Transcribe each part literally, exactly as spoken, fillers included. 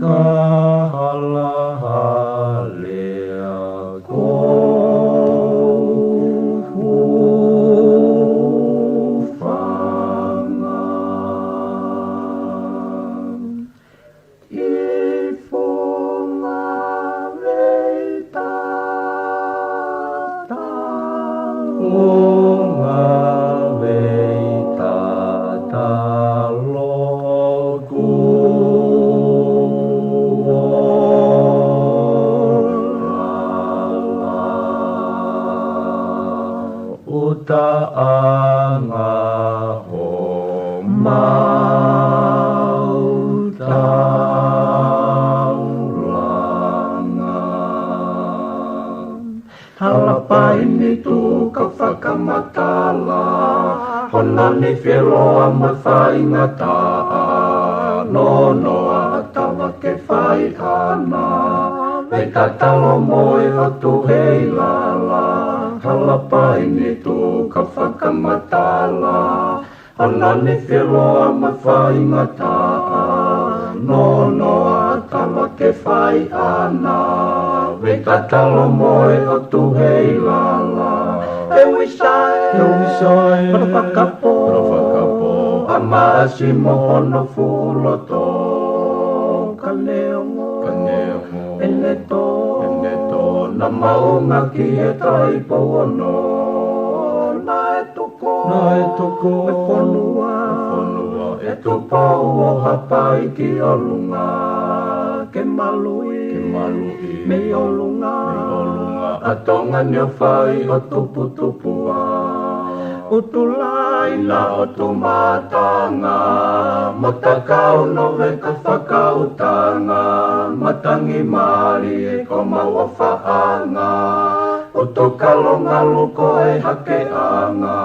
Kahalahale ko Hufanga. I funga vei tata, funga vei tata loku o lala. Utaʻanga homau taulanga. Talapai ni tuʻu ka fakamatala, hono nifi ʻe loa mo faingataʻa, nonoa ʻatava ke fai ʻana. Vei tatalo mo e ʻotu hei lala, talapai ni tuʻu ka fakamatala, hono nifi ʻe loa mo faingataʻa, nonoa ʻatava ke fai ʻana. Vei tatalo mo e ʻotu hei lala, ʻe Uisae, ʻe Uisae, hono fakapo, hono fakapo, ʻa Maʻasi mo hono fuʻu loto. Ka neongo, ka neongo, ʻene tō, ʻene tō, naʻa mau ngāueʻaki e tai pou ono. Naʻe tuku, naʻe tuku e fonua, e fonua ʻe Tupou ʻo Haʻapai ki ʻolunga, ke maluʻi, ke maluʻi mei ʻolunga, mei ʻolunga ʻa Tonga ni ʻo fai ʻo tuputupu ʻa ʻUtulāina ʻo Tumatanga, mo Takau Noveka Fakautanga, Matangi Mālie ko Mauʻofaʻanga, ʻUtukalo Ngalu ko e Hakeʻanga,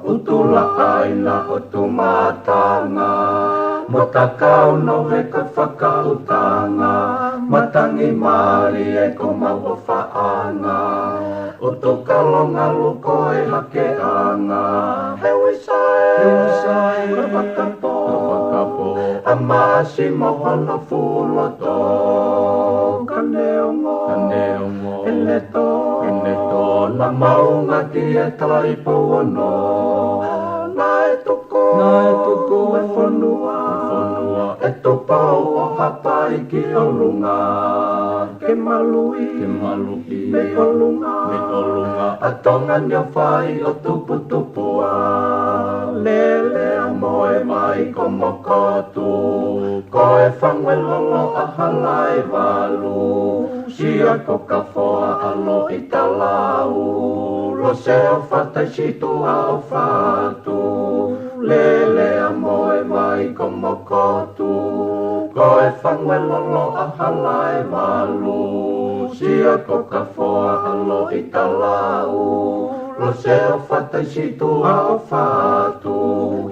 ʻUtulāina ʻo Tumatanga, mo Takau Noveka Fakautanga, Matangi Mālie ko Mauʻofaʻanga, ʻUtukalo Ngalu ko e Hakeʻanga, ʻe Uisae, ʻe Uisae, hono fakapo, hono fakapo, ʻa Maʻasi mo hono fuʻu loto. Ka neongo, ka neongo, ʻene tō, ʻene tō, naʻa mau ngāueʻaki e tai pou ono. Naʻe tuku, naʻe tuku e fonua, e fonua ʻe Tupou ʻo Haʻapai ki ʻolunga, ke maluʻi, ke maluʻi mei ʻolunga, mei ʻolunga ʻa Tonga ni ʻo fai ʻo tuputupu ʻa Leleamoevaikomokotu. Ko e Fangueloto ʻa Halaevalu, Siakokafoa ʻa Loʻitalau, Loseofa Taisituʻa ʻo Fatu, Leleamoevaikomokotu. Ko e Fangueloto ʻa Halaevalu, Siakokafoa ʻa Loʻitalau, Loseofa Taisituʻa ʻo Fatu,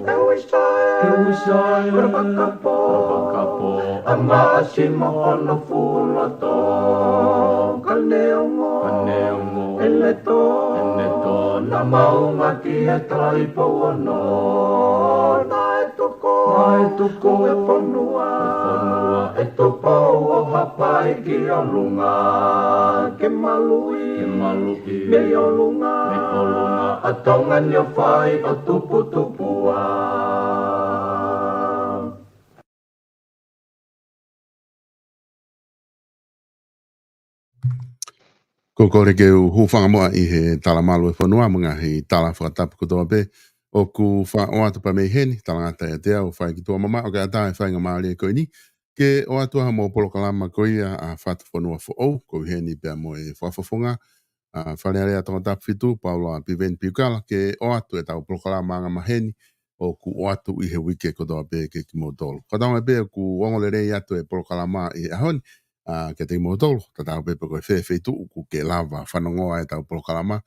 ʻe Uisae, ʻe Uisae, hono fakapo, hono fakapo, ʻa Maʻasi mo hono fuʻu loto. Ka neongo, ka neongo, ʻene tō, ʻene tō, naʻa mau ngāueʻaki e tai pou ono. Naʻe tuku, naʻe tuku e fonua, e fonua ʻe Tupou ʻo Haʻapai ki ʻolunga, ke maluʻi, ke maluʻi mei ʻolunga, mei ʻolunga ʻa Tonga ni ʻo fai ʻo tuputupu ʻa. Ko e kole ke u hūfanga muʻa ʻi he tala malu e fonua mo e ngaahi tala fakatapu kotoa pē ʻoku faʻa ʻoatu pē mei heni, talangata ʻiate au, fai ki tuʻa mamaʻo ke ʻatā e faingamālie ko eni ke ʻoatu ai mo e polokalama ko ia ʻa Fatu Fonua Foʻou, ko eni pea mo e fakafofonga ʻa Fale Alea Tongatapu fitu, Paula Piveni Piukala, ke ʻoatu ʻetau polokalama angamaheni ʻoku ʻoatu ʻi he uike kotoa pē kiate kimoutolu. Fakatauange pē ʻoku ongo lelei atu e polokalama ʻi he ʻaho ni, ʻa, kiate kimoutolu, tatau pē pe ko e fē feituʻu ʻoku ke lava fanongoa ʻetau polokalama,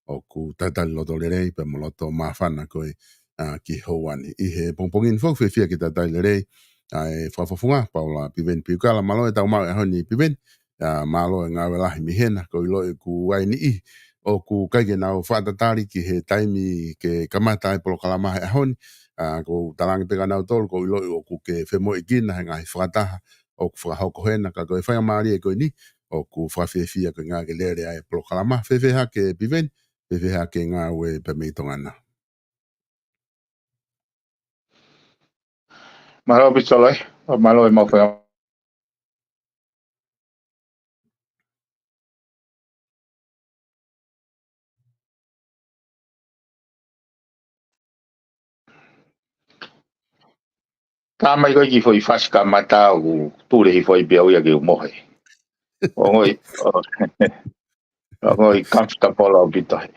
ʻoku talitali loto lelei pea mo loto māfana koe, ʻa, ki he houa ni. ʻI he pongipongi ni foki fiefia ke talitali lelei ʻa e fakafofonga, Paula Piveni Piukala, mālō e tau maʻu e ʻaho ni Piveni, ʻa, mālō e ngāue lahi mei hena, ʻoku ou ʻiloʻi ʻoku ʻi ai e niʻihi ʻoku ʻikai ke nau fakatatali ki he taimi ke kamata ai e polokalama he ʻaho ni, ʻa, ʻoku ou talaange pē kia nautolu, ʻoku ou ʻiloʻi ʻoku ke femoʻuekina he ngaahi fakataha ʻoku fakahoko hena, ka ko e faingamālie ko eni ʻoku fakafiefia ko e ngāue ke lele ai e polokalama. Fēfē hake Piveni, fēfē hake ngāue pea mei Tonga na? Mālō Pisolo, mālō e mau fea. Tā mai ko e kiʻi foʻi fasi kamata ʻoku tule hifo ai pē au ia ke u mohe. ʻOku ou, ʻoku ou comfortable ʻaupito he.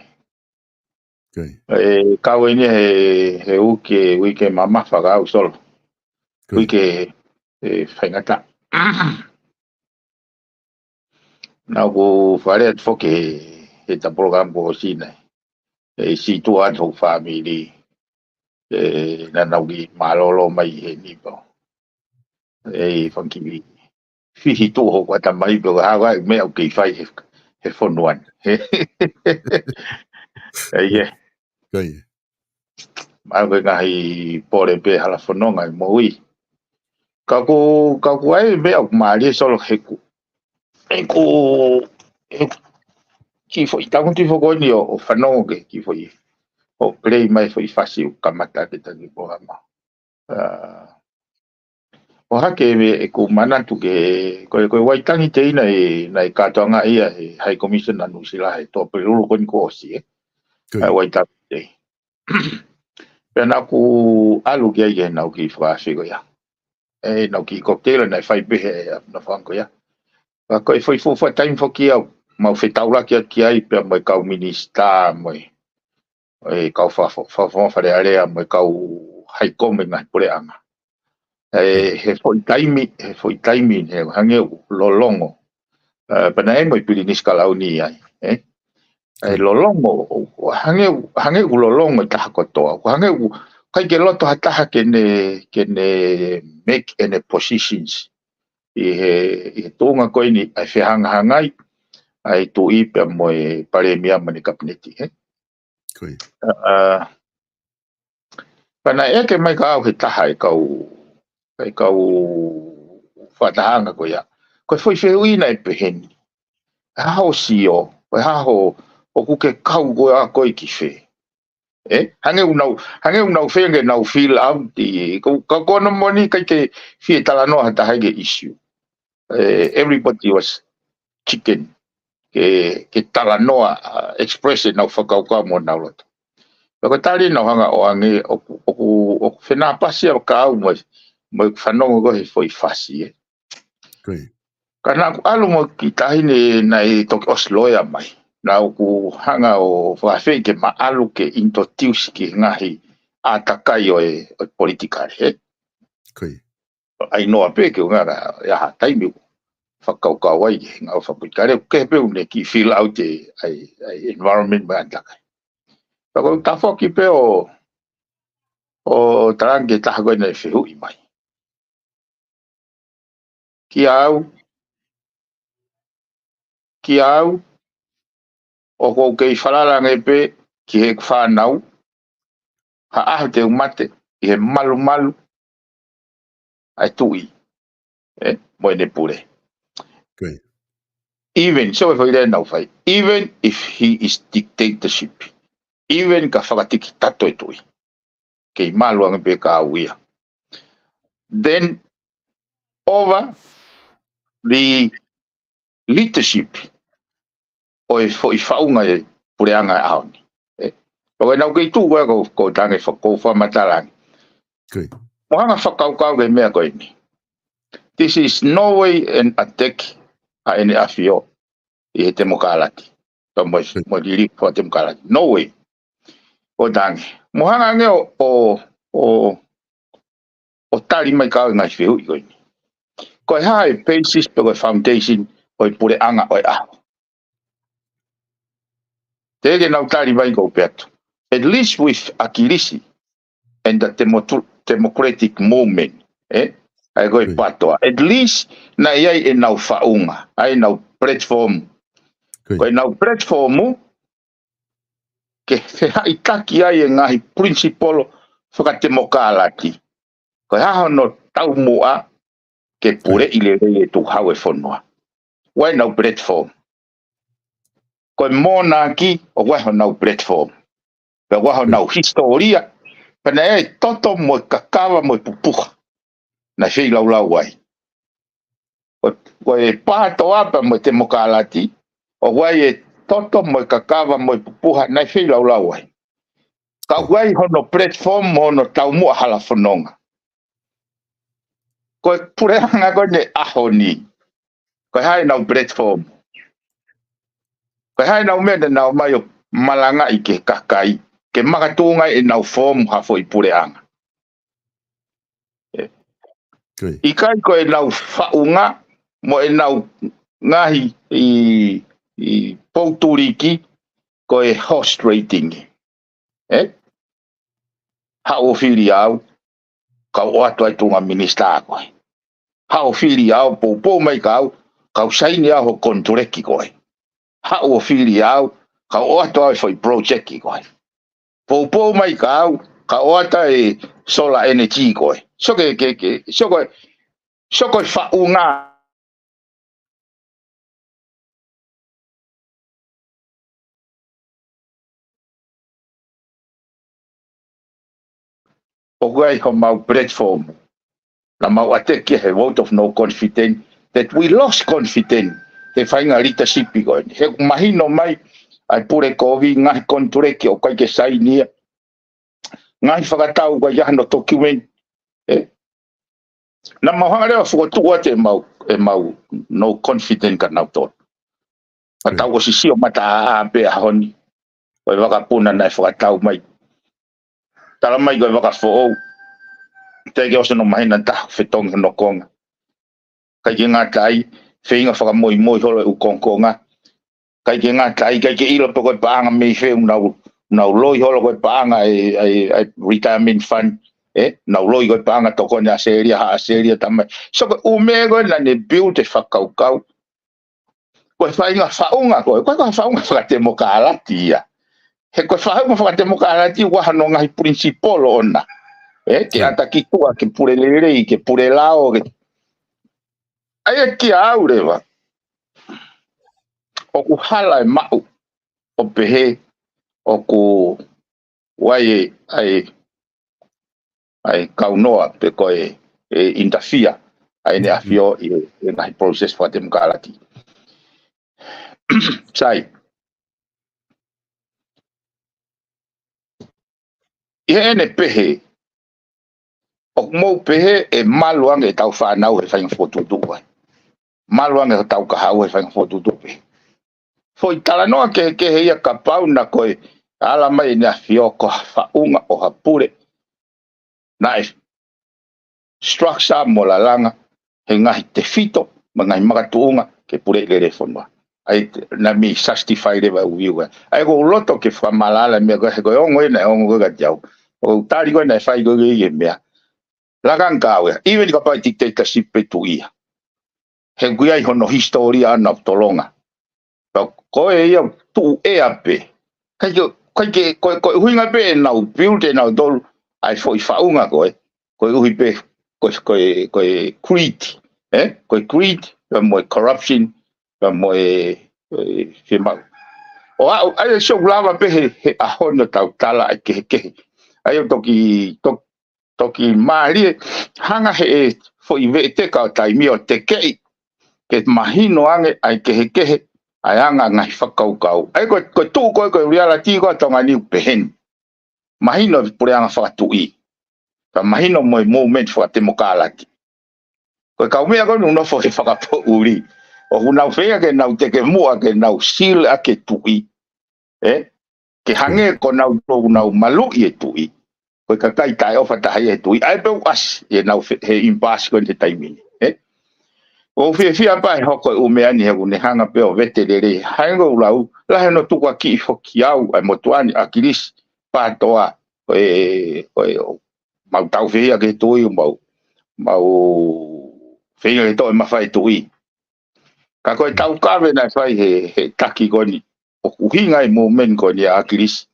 Okay. E, kau eni he, he uike, uike mamafa ka au Solo. Okay. Uike, e, faingataʻa. Naʻa ku fale atu foki he, he ta polokalama ko Sina. E, situʻa atu hoku fāmili. E, naʻa nau kiʻi mālōlō mai he nipo. E, fanga kiʻi fihi tuʻu hoku ʻatamai pe ko e hā e meʻa ʻoku kei fai he, he fonua ni. E, ʻio. Ko ia. Mai ko e ngaahi pole pē hala fononga e moʻui. Ka ʻoku, ka ʻoku ʻi ai e meʻa ʻoku mālie Solo he ʻoku, he ʻoku, he ʻoku kiʻi foʻi tangutu foki eni ʻo, ʻo fanongo ki he kiʻi foʻi, ʻo play mai foʻi fasi ʻoku kamata ke taki ko hama. Ah, ʻo hake me ʻeku manatu ke, ko e, ko e Waitangi Day naʻe, naʻe kātoanga ia he High Commission ʻa Nuʻusila he Tuʻapulelulu ko eni kuo ʻosi, ē? Ko ia. ʻA e Waitangi Day. Pea naʻa ku ʻalu ki ai ke nau kiʻi fakaafe ko ia. E, nau kiʻi cocktail naʻe fai pē he, na fanga ko ia. Ka ko e foʻi fuofua taimi foki ia ʻoku mau fetaulaki atu ki ai pea mo e kau minisitā mo e e kau fa-, fa-, fa-, Fale Alea mo e kau haikome ngaahi puleʻanga. E, he foʻi taimi, he foʻi taimi, he hangē ʻoku lolongo. E, pea naʻe ʻi ai mo e Pilinisi Kalauni ai, ē? E, lolongo, ʻo, ʻo hangē ʻoku, hangē ʻoku lolongo e taha kotoa. ʻO hangē ʻoku ʻikai ke loto ha taha ke ne, ke ne make any positions. ʻI he, ʻi he tuʻunga ko eni, ʻa e fehangahangai, ʻa e tuʻi pea mo e palēmia mo ʻene kapineti, ē? Ko ia. ʻA, ʻa, pea naʻe ʻeke mai kia au he taha e kau, e kau fakatahaʻanga ko ia. Ko e foʻi fehuʻi naʻe peheni. Hā hoʻo sio, ko e hā hoʻo, ʻoku ke kau koe ʻa koe ki fē. Ē? Hangē ʻoku nau, hangē ʻoku nau feinga ke nau feel out ʻi, ko, ka ko hono moʻoni ʻikai ke fie talanoa ha taha ki he issue. E, everybody was chicken. Ke, ke talanoa, uh, express ʻenau fakakaukau mo ʻenau loto. Pea ko e tali naʻa ku hanga ʻo ʻoange, ʻoku, ʻoku, ʻoku fenāpasi ʻa e kau mo, mo e fanongo ko e foʻi fasi, ē. Ko ia. Ka naʻa ku ʻalu mo e kiʻi taʻahine naʻe toki ʻosi loea mai. Naʻa ku hanga ʻo fakaafeʻi ke ma ʻalu ke introduce ki he ngaahi ʻātakai ʻo e, ʻo e politikale, ē? Ko ia. ʻAi noa pē ke u ngara, ʻi ha taimi ʻoku fakakaukau ai, ngā ʻo fakapolitikale, ʻoku kehe pē ʻoku ne kiʻi feel out e, ʻa e, ʻa e environment mo e ʻātakai. Pea ko e tafoki pē ʻo, ʻo talaange ki he taha ko ē naʻe fehuʻi mai. Kia au, kia au, ʻoku ou kei falala ange pē ki heʻeku fānau, ha ʻaho te u mate ʻi he malumalu ʻa e tuʻi, ē, mo ʻene pule. Ko ia. Even, so e foʻi lea naʻa ku fai, even if he is dictatorship, even ka fakatikitato e tuʻi, kei malu ange pē kia au ia. Then, over the leadership ʻo e foʻi faʻunga e puleʻanga e ʻaho ni. Ē, pea ko ʻenau kei tuʻu ko ē ko, ko tange fa-, ko fakamatala ange. Ko ia. Mo hanga fakakaukau ki he meʻa ko eni. This is no way an attack ʻa ʻEne ʻAfio ʻi he temokalati. Ka mo, ko ia, mo liliu fakatemokalati. No way. ʻO tange. Mo hanga ange ʻo, ʻo, ʻo, ʻo tali mai kia au e ngaahi fehuʻi ko eni. Ko e hā e basis pe ko e foundation ʻo e puleʻanga ʻo e ʻaho. Teʻeki ke nau tali mai ʻoku ou pehē atu. At least with ʻAkilisi and the Demo-, Democratic Movement, ē? ʻA ia ko e, ko ia, PATOA. At least naʻe ʻi ai ʻenau faʻunga, ʻa ʻenau platform. Ko ia. Ko ʻenau platform, ke fehaʻitaki ai e ngaahi principle fakatemokalati. Ko e hā hono taumuʻa, ke puleʻi lelei e tukuhau e fonua. ʻOku ʻi ai ʻenau platform. Ko e mōnaki ʻoku ʻi ai honau platform. Pea ʻoku ʻi ai honau hisitōlia. Pea naʻe ʻi ai e toto mo e kakava mo e pupuha naʻe feilaulau ai. Ko, ko e PTOA pea mo e Temokālati, ʻoku ʻi ai e toto mo e kakava mo e pupuha naʻe feilaulau ai. Ka ʻoku ʻi ai hono platform mo hono taumuʻa hala fononga. Ko e puleʻanga ko eni ʻaho ni, ko e hā ʻenau platform? Ko e hā ʻenau meʻa naʻa nau ō mai ʻo malangaʻi ki he kakai ke makatuʻunga ai ʻenau form ha foʻi puleʻanga? ʻIkai ko ʻenau faʻunga mo ʻenau ngaahi ʻi, ʻi poutuliki ko e horse trading. ʻE? Haʻu ʻo fili au, kau ʻoatu ai tuʻunga minisitā koe. Haʻu ʻo fili au, poupou mai ka au, kau saini au ho konituleki koe. Haʻu ʻo fili au, kau ʻoatu ai foʻi project koe. Poupou mai ka au, kau ʻoatu ai solar energy koe. So ke, ke, ke, so ko e, so ko e faʻunga. ʻOku ʻi ai homau platform. Naʻa mau ʻateki he vote of no confidence, that we lost confidence he faʻahinga leadership ko eni. He ʻoku mahino mai ʻa e pule kovi, ngaahi konituleki ʻoku ʻikai ke saini ia. Ngaahi fakatau ʻoku ʻikai ke ʻi ai hano document. ʻE? Naʻa mau hanga leva ʻo fokotuʻu atu ʻemau, ʻemau no confidence kia nautolu. Ka tau ʻosi sio mata ʻā pē ʻaho ni. Ko e vakapuna naʻe fakatau mai. Tala mai ko e vaka foʻou. Teʻeki ke ʻosi hono māhina ʻe taha fetongi hono konga. ʻIkai ke ngata ai, feinga fakamoimoi holo e ʻū kongokonga. ʻIkai ke ngata ai, ʻikai ke ʻilo pe ko e paʻanga mei fē ʻoku nau, nau loi holo ko e paʻanga ʻa e, ʻa e, ʻa e retirement fund, ʻe? Nau loi ko e paʻanga tokoni ʻAositelēlia, haʻa ʻAositelēlia tamai. So ko e ʻū meʻa ko ē naʻa ne build e fakakaukau. Ko e faʻahinga faʻunga ko ē, ko e faʻahinga fakatemokālati ia. He ko e faʻahinga fakatemokālati ʻoku ʻi ai hono ngaahi principle ʻoʻona. ʻE, ke ʻata ki tuʻa, ke pule lelei, ke pule lao, ke. ʻA ia kia au leva, ʻoku hala e maʻu ʻo pehē ʻoku ʻi ai e, ʻa e, ʻa e kaunoa pe ko e, e interfere ʻa ʻEne ʻAfio ʻi he, he ngaahi process fakatemokālati. Sai. ʻI heʻene pehē, ʻoku mou pehē ʻe malu ange ʻetau fānau he faʻahinga fokotuʻutuʻu ai. Malu ange hotau kahaʻu he faʻahinga fokotuʻutuʻu pē. Foʻi talanoa kehekehe ia kapau naʻe ʻikai ala mai ʻEne ʻAfio ko ha faʻunga ʻo ha pule naʻe structure mo lalanga he ngaahi tefito mo e ngaahi makatuʻunga ke puleʻi lelei e fonua. ʻA ia naʻa mei justify leva e ʻū view ē. ʻA ia ʻoku ou loto ke fakamālō ʻa e meʻa ko ē, he ko e ongo ē naʻe ongo ko ē kiate au. ʻOku ou tali ko ē naʻe fai ko ē e meʻa. Lakanga kātoa ia. Even kapau ʻe dictatorship pē tuʻi ia. He ʻoku ʻi ai hono hisitōlia ʻoku nau tolonga. Pea ko e ia tuʻu ʻea pē. ʻIkai ke, ʻikai ke, ko e, ko e ʻuhinga pē ʻenau build ʻe nautolu ʻa e foʻi faʻunga ko ē. Ko e ʻuhi pē, ko e, ko e, ko e greed. ʻE? Ko e greed, pea mo e corruption, pea mo e, e fiemaʻu. ʻO aʻu, ʻa ia ʻoku lava pē he, he ʻaho ni ʻo tau tala ʻa e kehekehe. ʻA ia ʻoku toki, toki toki mālie, hanga he ʻe foʻi veʻeteka ʻo taimi ʻo tekeʻi, ke mahino ange ʻa e kehekehe ʻa e anga ngaahi fakakaukau. ʻA ia ko, ko e tuʻu ko ē, ko e reality ko ē ʻa Tonga ni ʻoku pehē ni. Mahino e puleʻanga fakatuʻi. Ka mahino mo e movement fakatemokālati. Ko e kaumeʻa ko ē ʻoku nofo he fakapoʻuli. ʻOku nau feinga ke nau teke muʻa ke nau seal ʻa e tuʻi. ʻE? Ke hangē ko nautolu ʻoku nau maluʻi e tuʻi. Ko e kakai taʻeʻofa taha ia he tuʻi. ʻA ia pē ʻoku ʻasi ʻenau fe-, he impasse ko eni he taimi ni. ʻE? ʻOku ou fiefia pē he hoko e ʻū meʻa ni he ʻoku ne hanga pē ʻo vete lelei. Hangē ko ʻeku lau, lahi hono tukuakiʻi foki au, ʻa e motuʻa ni, ʻAkilisi, PTOA, ko e, ko e, mau taufehiʻa ki he tuʻi, mau, mau feinga ke toʻo e mafai e tuʻi. Ka ko e taukave naʻe fai he, he taki ko eni, ʻoku ʻuhinga e movement ko eni ʻa ʻAkilisi.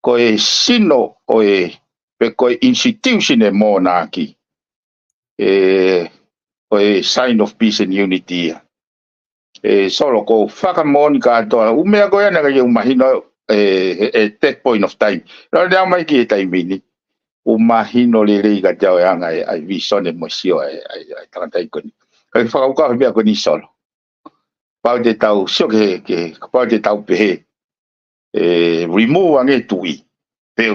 Ko e sino ʻo e, pe ko e institution e mōnaki. ʻE, ʻo e sign of peace and unity ia. ʻE Solo, ko e fakamoʻoni kātoa, ʻū meʻa ko ia naʻe ʻikai ke u mahino, ʻe, ʻe, at that point of time. Naʻa ne aʻu mai ki he taimi ni, ʻoku mahino lelei kiate au e anga e, ʻa e visone mo e sio e, ʻa e, ʻa e tangata ko eni. Ka ke fakakaukau he meʻa ko eni Solo. Pau te tau sio ke, ke, pau te tau pehē, ʻe, remove ange tuʻi. Pe,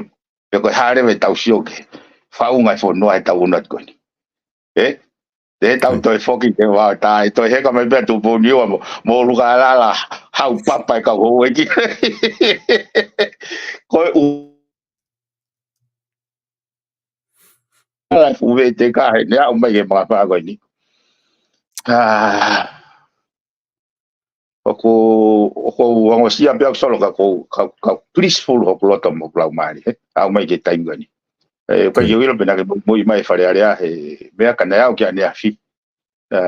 pe ko e hā leva ʻetau sio ke faʻunga e fonua ʻetau unu atu ko eni. ʻE? Te tau toe foki ke vā tā, ʻe toe heka mai pea Tupou Niua mo, mo Lukalala, hau papa e kau houʻeiki. Ko e ʻū ala fuve te ka he, ne aʻu mai ke maka pā ko eni. Ah. ʻOku, ʻoku ou ongosia pē au Solo ka ʻoku, ka, ka blissful hoku loto mo hoku laumālie, he? Aʻu mai ki he taimi ko eni. ʻE, ʻikai ke u ʻilo pe naʻa ke muimui mai Fale Alea he meʻa ka naʻe aʻu ki ʻaneafi. ʻE,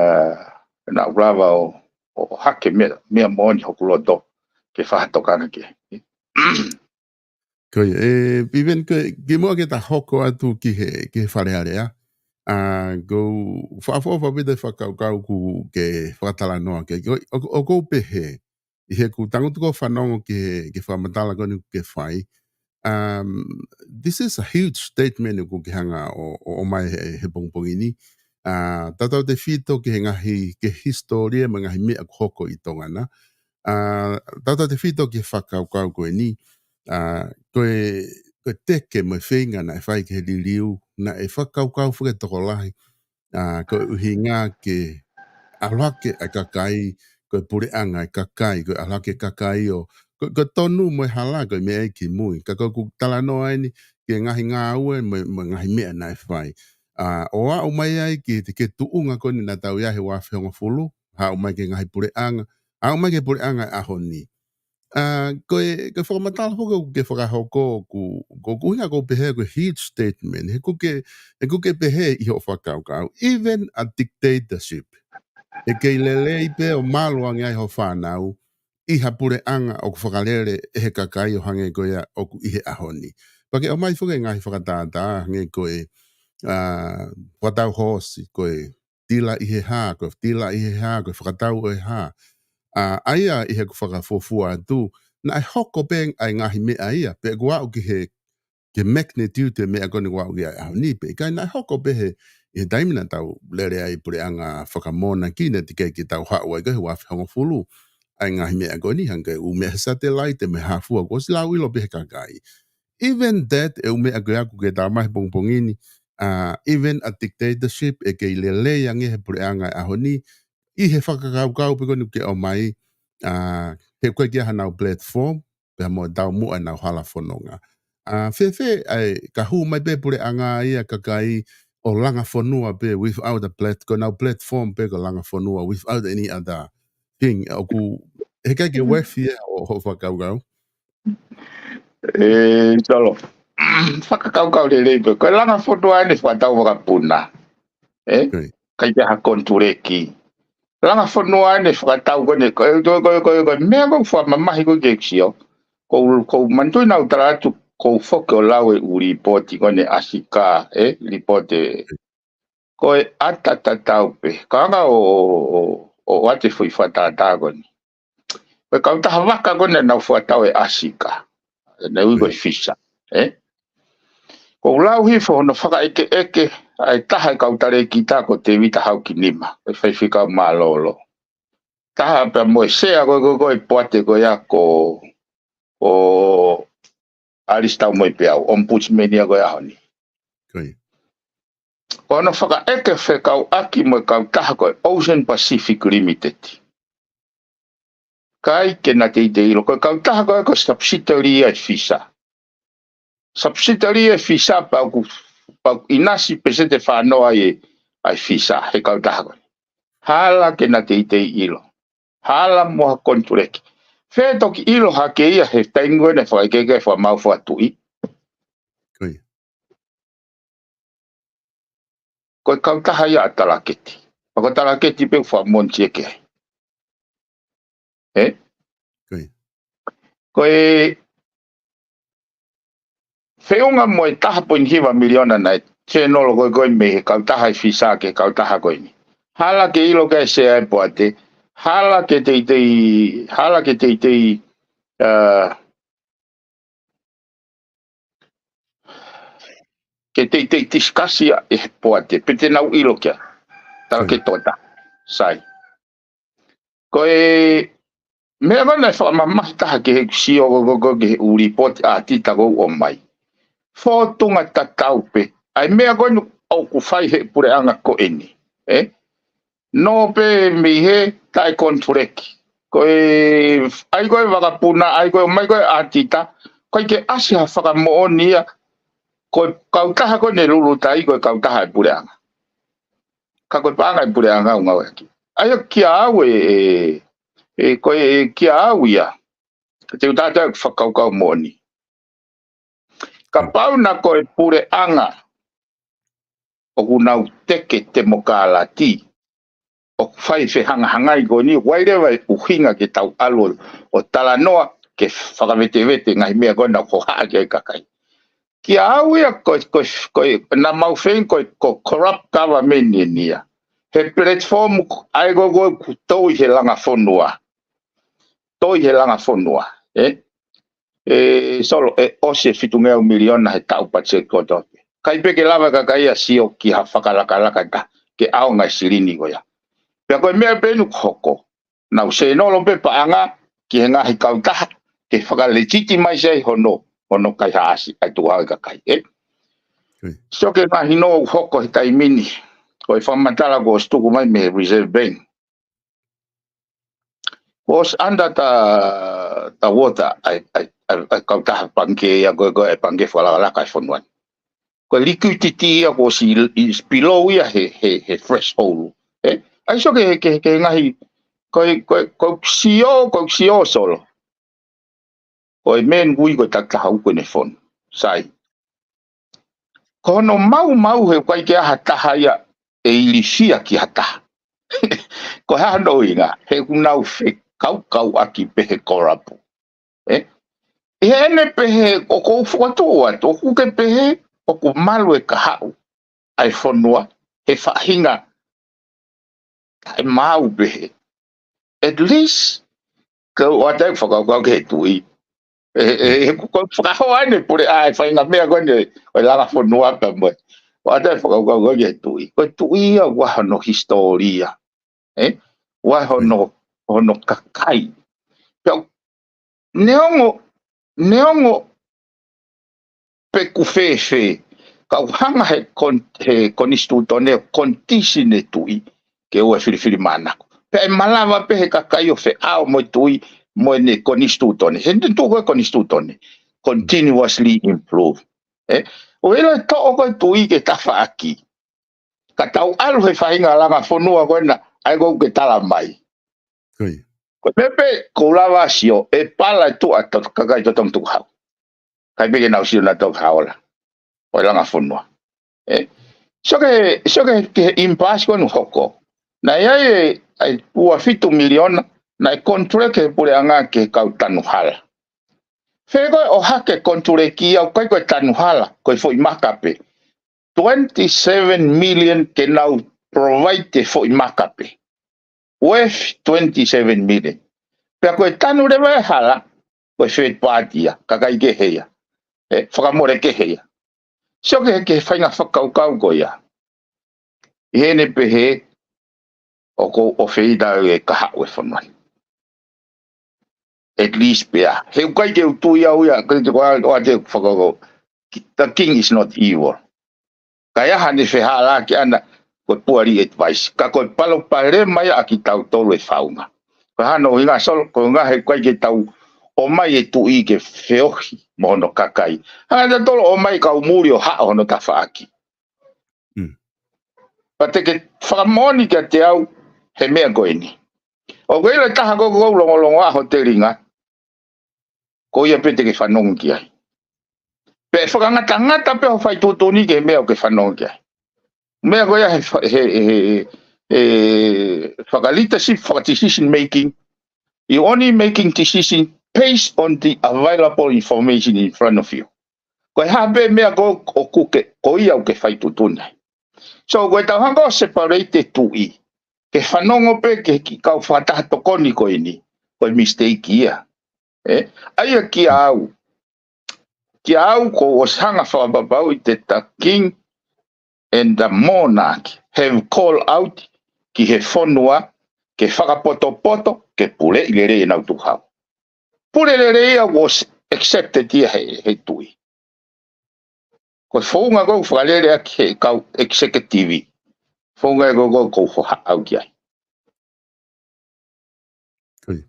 naʻa ku lava ʻo, ʻo hake meʻa, meʻa moʻoni hoku loto ke fakatokanga ki ai. Ko ia, ʻe, Vivian, ko e, kimuʻa ke ta hoko atu ki he, ki he Fale Alea. ʻA, ʻoku ou fakaʻofoʻofa ʻaupito e fakakaukau ʻoku ke fakatalanoa ki ai. Ko, ʻo, ʻoku ou pehē, ʻi heʻeku tangutu ʻo fanongo ki he, ki he fakamatala ko eni ʻoku ke fai. Um, this is a huge statement ʻoku ke hanga ʻo, ʻo, ʻomai he, he pongipongi ni. ʻA, tautautefito ki he ngaahi, ki he hisitōlia mo e ngaahi meʻa ʻoku hoko ʻi Tonga na. ʻA, tautautefito ki he fakakaukau ko eni. ʻA, ko e, ko e teke mo e feinga naʻe fai ki he liliu, naʻe fakakaukau fakaetokolahi. ʻA, ko e ʻuhinga ke ʻalu hake ʻa e kakai, ko e puleʻanga ʻa e kakai, ko e ʻalu hake ʻa e kakai ʻo, ko, ko e tonu mo e hala, ko e meʻa ia ki mui. Ka ko ʻeku talanoa eni, ki he ngaahi ngāue mo, mo e ngaahi meʻa naʻe fai. ʻA, ʻo aʻu mai ai ki he, ki he tuʻunga ko eni naʻa tau ʻi ai he ua afe hongofulu, aʻu mai ki he ngaahi puleʻanga, aʻu mai ki he puleʻanga ʻo e ʻaho ni. ʻA, ko e, ko e fakamatala foki ʻoku ke fakahoko ʻoku, ʻoku ʻuhinga ʻoku ou pehē ko e huge statement. He ʻoku ke, he ʻoku ke pehē ʻi hoʻo fakakaukau. Even a dictatorship. ʻE kei lelei pē ʻo malu ange ai hoʻo fānau, ʻi ha puleʻanga ʻoku fakalele ʻe he kakai ʻo hangē ko ia ʻoku ʻi he ʻaho ni. Pea ke ʻomai foki e ngaahi fakatātā, hangē ko e, ʻa, fakatau hoosi, ko e tila ʻi he hā, ko e tila ʻi he hā, ko e fakatau ʻo e hā. ʻA, ʻa ia ʻi heʻeku fakafuofua atu, naʻe hoko pē ʻa e ngaahi meʻa ia, pea ʻoku aʻu ki he, ki he magnitude e meʻa ko eni ʻoku aʻu ki ai ʻaho ni, pea ʻikai naʻe hoko pē he, ʻi he taimi naʻa tau lele ai puleʻanga fakamōnaki naʻe teʻeki ke tau haʻu ai ko e ua afe hongofulu. ʻA e ngaahi meʻa ko eni hangē ʻū meʻa he satellite mo e hā fua kuo ʻosi lauʻilo pē he kakai. Even that, e ʻū meʻa ko ia ʻoku ke tā mai he pongipongi ni, ʻa, even a dictatorship, ʻe kei lelei ange he puleʻanga ʻo e ʻaho ni, ʻi he fakakaukau pē ko eni ʻoku ke ʻomai, ʻa, he ʻoku ʻikai ke ʻi ai hanau platform, pea mo e taumuʻa ʻenau hala fononga. ʻA, fēfē, ʻa e, ka hū mai pē puleʻanga ia kakai ʻo langa fonua pē without a plat-, ko ʻenau platform pē ko e langa fonua without any other thing, ʻoku, he ʻikai ke worthy ia hoʻo, hoʻo fakakaukau. ʻE, Solo. Fakakaukau lelei pē. Ko e langa fonua eni fakatau vakapuna. ʻE? Ko ia. ʻIkai ke ha konituleki. Langa fonua eni fakatau ko eni. Ko e, ko e, ko e, ko e, ko e meʻa ʻoku fakamamahi ko e ke sio. ʻOku, ʻoku ou manatuʻi naʻa ku tala atu, ʻoku ou foki ʻo lau e ʻū lipooti ko eni ʻa Sika, ʻe? Lipooti. Ko e ʻata tatau pē. Ka anga ʻo, ʻo, ʻo, ʻoatu e foʻi fakatātā ko eni. Ko e kautaha vaka ko eni naʻa nau fakatau ʻe ʻa Sika. ʻE, naʻe ui ko e FISA, ʻe? ʻOku ou lau hifo hono fakaʻekeʻeke ʻa e taha e kau talēkita ko Tēvita Haukinima, ko e faifekau mālōlō. Taha pea mo e sea ko e, ko e, ko e poate ko ia ko, ko ʻAlisi Taumoepeau, ombudsman ia ko e ʻaho ni. Ko ia. Ko hono fakaʻeke fekauʻaki mo e kautaha ko e Ocean Pacific Limited. ʻIkai ke na teitei ʻilo, ko e kautaha ko e ko e subsidiary ia ʻa e FISA. Subsidiary ʻa e FISA pea ʻoku, pea ʻoku ʻinasi peseti ʻe fā noa ia ʻa e FISA, he kautaha ko eni. Hala ke na teitei ʻilo. Hala mo ha konituleki. Fē toki ʻilo hake ia he taimi ko eni ʻe fakaʻekeʻeke ʻe he fakamaau fakatuʻi. Ko ia. Ko e kautaha ia ʻa Talaketi. Pea ko Talaketi pē ʻoku fakamoniti ʻe ke. ʻE? Ko ia. Ko e feʻunga mo e taha poini hiva miliona naʻe tēnolo ko e ko e mei he kautaha ʻa e FISA ki he kautaha ko eni. Hala ke ʻilo ki ai ʻe he Sea ʻa e poate. Hala ke teitei, hala ke teitei, uh, ke teitei tisikasi ʻa e poate. Pe te nau ʻilo ki ai. Tala ke tota. Sai. Ko e meʻa ko ē naʻe fakamamahi taha ki heʻeku sio ko, ko, ko, ki he ʻū lipooti ʻa Tita ko ʻomai. Fōtunga tatau pē. ʻA e meʻa ko eni ʻoku fai he puleʻanga ko eni. ʻE? Nō pē mei he taʻe konituleki. Ko e, ʻai ko e vakapuna, ʻai ko e ʻomai ko e ʻa Tita. Ko e ke ʻasi ha fakamoʻoni ia. Ko e kautaha ko eni lulutai, ko e kautaha e puleʻanga. Ka ko e paʻanga e puleʻanga ʻoku ngāueʻaki. ʻA ia kia au e, e, e, ko e, e kia au ia. Ka te u tata e fakakaukau moʻoni. Kapau naʻe ko e puleʻanga ʻoku nau teke temokalati. ʻOku fai fehangahangai ko eni, ʻoku ʻi ai leva e ʻuhinga ke tau ʻalu ʻo talanoa, ke fakavetevete ngaahi meʻa ko ena ʻoku hohaʻa ki ai e kakai. Kia au ia ko, ko, ko, naʻa mau feinga ko, ko corrupt government eni ia. He platform ʻa e ko, ko, ʻoku tō ʻi he langa fonua. Tō ʻi he langa fonua, ʻe? ʻE Solo, ʻe ʻosi e fitungeau miliona he taʻu patiseti kotoa pē. ʻIkai pē ke lava e kakai ia ʻo sio ki ha fakalakalaka ʻe taha, ke ʻaonga e silini ko ia. Pea ko e meʻa pē eni ʻoku hoko. Nau sēnolo pē paʻanga ki he ngaahi kautaha, ke fakalegitimaizi ai hono, hono kaihaʻasi ʻa e tuʻu hau e kakai, ʻe? Sio ki he ngaahi nō ʻoku hoko he taimi ni, ko e fakamatala kuo ʻosi tuku mai mei he Reserve Bank. Kuo ʻosi under the, the water, ʻa e, ʻa e, ʻa e, ʻa e kautaha pangikē ia ko e, ko e pangikē fakalakalaka e fonua ni. Ko e liquidity ia kuo ʻosi, is below ia he, he, he threshold. ʻE? ʻAi sio ki he, ki he, ki he ngaahi, ko e, ko e, ko e sio, ko e sio Solo. Ko e meʻa ʻoku ui ko e takitaha uku ʻene fonu. Sai. Ko hono maumau he ʻoku ʻikai ke ʻi ai ha taha ia ʻe ilifia ki ha taha. Ko e hā hono ʻuhinga, he ʻoku nau fekaukauʻaki pē he kolapu. ʻE? ʻI heʻene pehē, ʻoku ou fokotuʻu atu, ʻoku ke pehē, ʻoku malu e kahaʻu ʻa e fonua, he faʻahinga taʻemaau pehē. At least, ka u ʻoatu e fakakaukau ki he tuʻi. ʻE, ʻe, ʻe, ko e fakahoa eni pule ʻa e faʻahinga meʻa ko eni, ʻo e langa fonua pea mo e. ʻOatu e fakakaukau ki he tuʻi. Ko e tuʻi ia ʻoku ʻi ai hono hisitōlia. ʻE? ʻOku ʻi ai hono, hono kakai. Pea neongo, neongo pe ʻoku fēfē, ka ʻoku hanga he kon-, he konisitūtone ʻo condition e tuʻi, ke ʻoua ʻe filifilimānako. Pea ʻe malava pē he kakai ʻo feʻao mo e tuʻi, mo ʻene konisitūtone. He ʻoku tuʻu ko e konisitūtone. Continuously improve. ʻE? ʻO ʻilo e toʻo ko e tuʻi ke tafaʻaki. Ka tau ʻalu he faʻahinga langa fonua ko ena, ʻa e ʻoku ke tala mai. Ko e meʻa pē, ʻoku ou lava ʻo sio, ʻe pala e tuʻa to-, kakai totonu tukuhau. ʻIkai pē ke nau sio naʻa tau haola. ʻO e langa fonua. ʻE? Sio ki he, sio ki he, ki he impasse ko eni ʻoku hoko. Naʻe ʻi ai e, ʻa e ua fitu miliona, naʻe konituleki he puleʻanga ki he kau tanu hala. Fē ko e ʻohake konituleki ia ʻoku ʻikai ko e tanu hala, ko e foʻi maka pē. Twenty-seven million ke nau provide e foʻi maka pē. Worth twenty-seven million. Pea ko e tanu leva e hala, ko e third party ia, kakai kehe ia. ʻE, fakamole kehe ia. Sio ki he, ki he faʻahinga fakakaukau ko ia. ʻI heʻene pehē, ʻoku ou ʻofeina e kahaʻu e fonua ni. At least pea. He ʻoku ʻikai ke u tui au ia, ʻikai ke u ʻoatu e fakakaukau. The king is not evil. Ka ʻi ai haʻane fehālaaki ʻana, ko e poor advice. Ka ko e palopalema ia ʻa kitautolu e faunga. Ko hono ʻuhinga Solo, ko e ʻuhinga he ʻoku ʻikai ke tau ʻomai e tuʻi ke feohi mo hono kakai. Hanga ʻe tautolu ʻo ʻomai kau muli ʻo haʻo hono tafaʻaki. Mm. Pea te ke fakamoʻoni kiate au he meʻa ko eni. ʻOku ʻi ai e taha ko ē ʻoku ou longolongo ʻa hoʻo telinga. Ko ia pē te ke fanongo ki ai. Pea ʻe fakangatangata pē hoʻo fai tuʻutuʻuni ki he meʻa ʻoku ke fanongo ki ai. Meʻa ko ia he fa-, he, he, he, he faka-leadership, faka-decision making. You only making decision based on the available information in front of you. Ko e hā pē meʻa ko, ʻoku ke, ko ia ʻoku ke fai tuʻutuʻuni ai. So, ko e tau hanga ʻo separate e tuʻi. ke fanongo pē ki he kiʻi kau fakataha tokoni ko eni, ko e mistake ia. ʻE, ʻa ia kia au, kia au kuo u ʻosi hanga fakapapauʻi that the king and the monarch have called out ki he fonua ke fakapotopoto, ke puleʻi lelei ʻenau tuhau. Pule lelei ia kuo ʻosi accepted ia he, he tuʻi. Ko e founga ʻoku ou fakalele ʻaki he kau executive. Founga ʻoku ou, ʻoku ou hohaʻa au ki ai. Ko ia.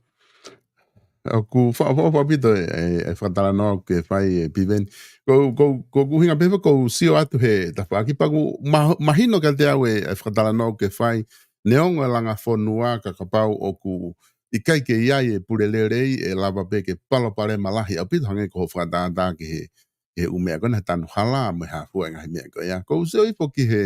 ʻOku fa-, fa-, fa-, pito e, e, e fakatalanoa ʻoku ke fai ʻe Piveni. Ko, ko, ko ʻeku ʻuhinga pē foki ʻoku ou sio atu he tafaʻaki pea ʻoku ma-, mahino kiate au e, e fakatalanoa ʻoku ke fai. Neongo e langa fonua ka kapau ʻoku ʻikai ke ʻi ai e pule lelei ʻe lava pē ke palopalema lahi ʻaupito hangē ko hoʻo fakatātā ki he, he ʻū meʻa ko ena he tanu hala mo e hā fua e ngaahi meʻa ko ia. ʻOku ou sio hifo ki he,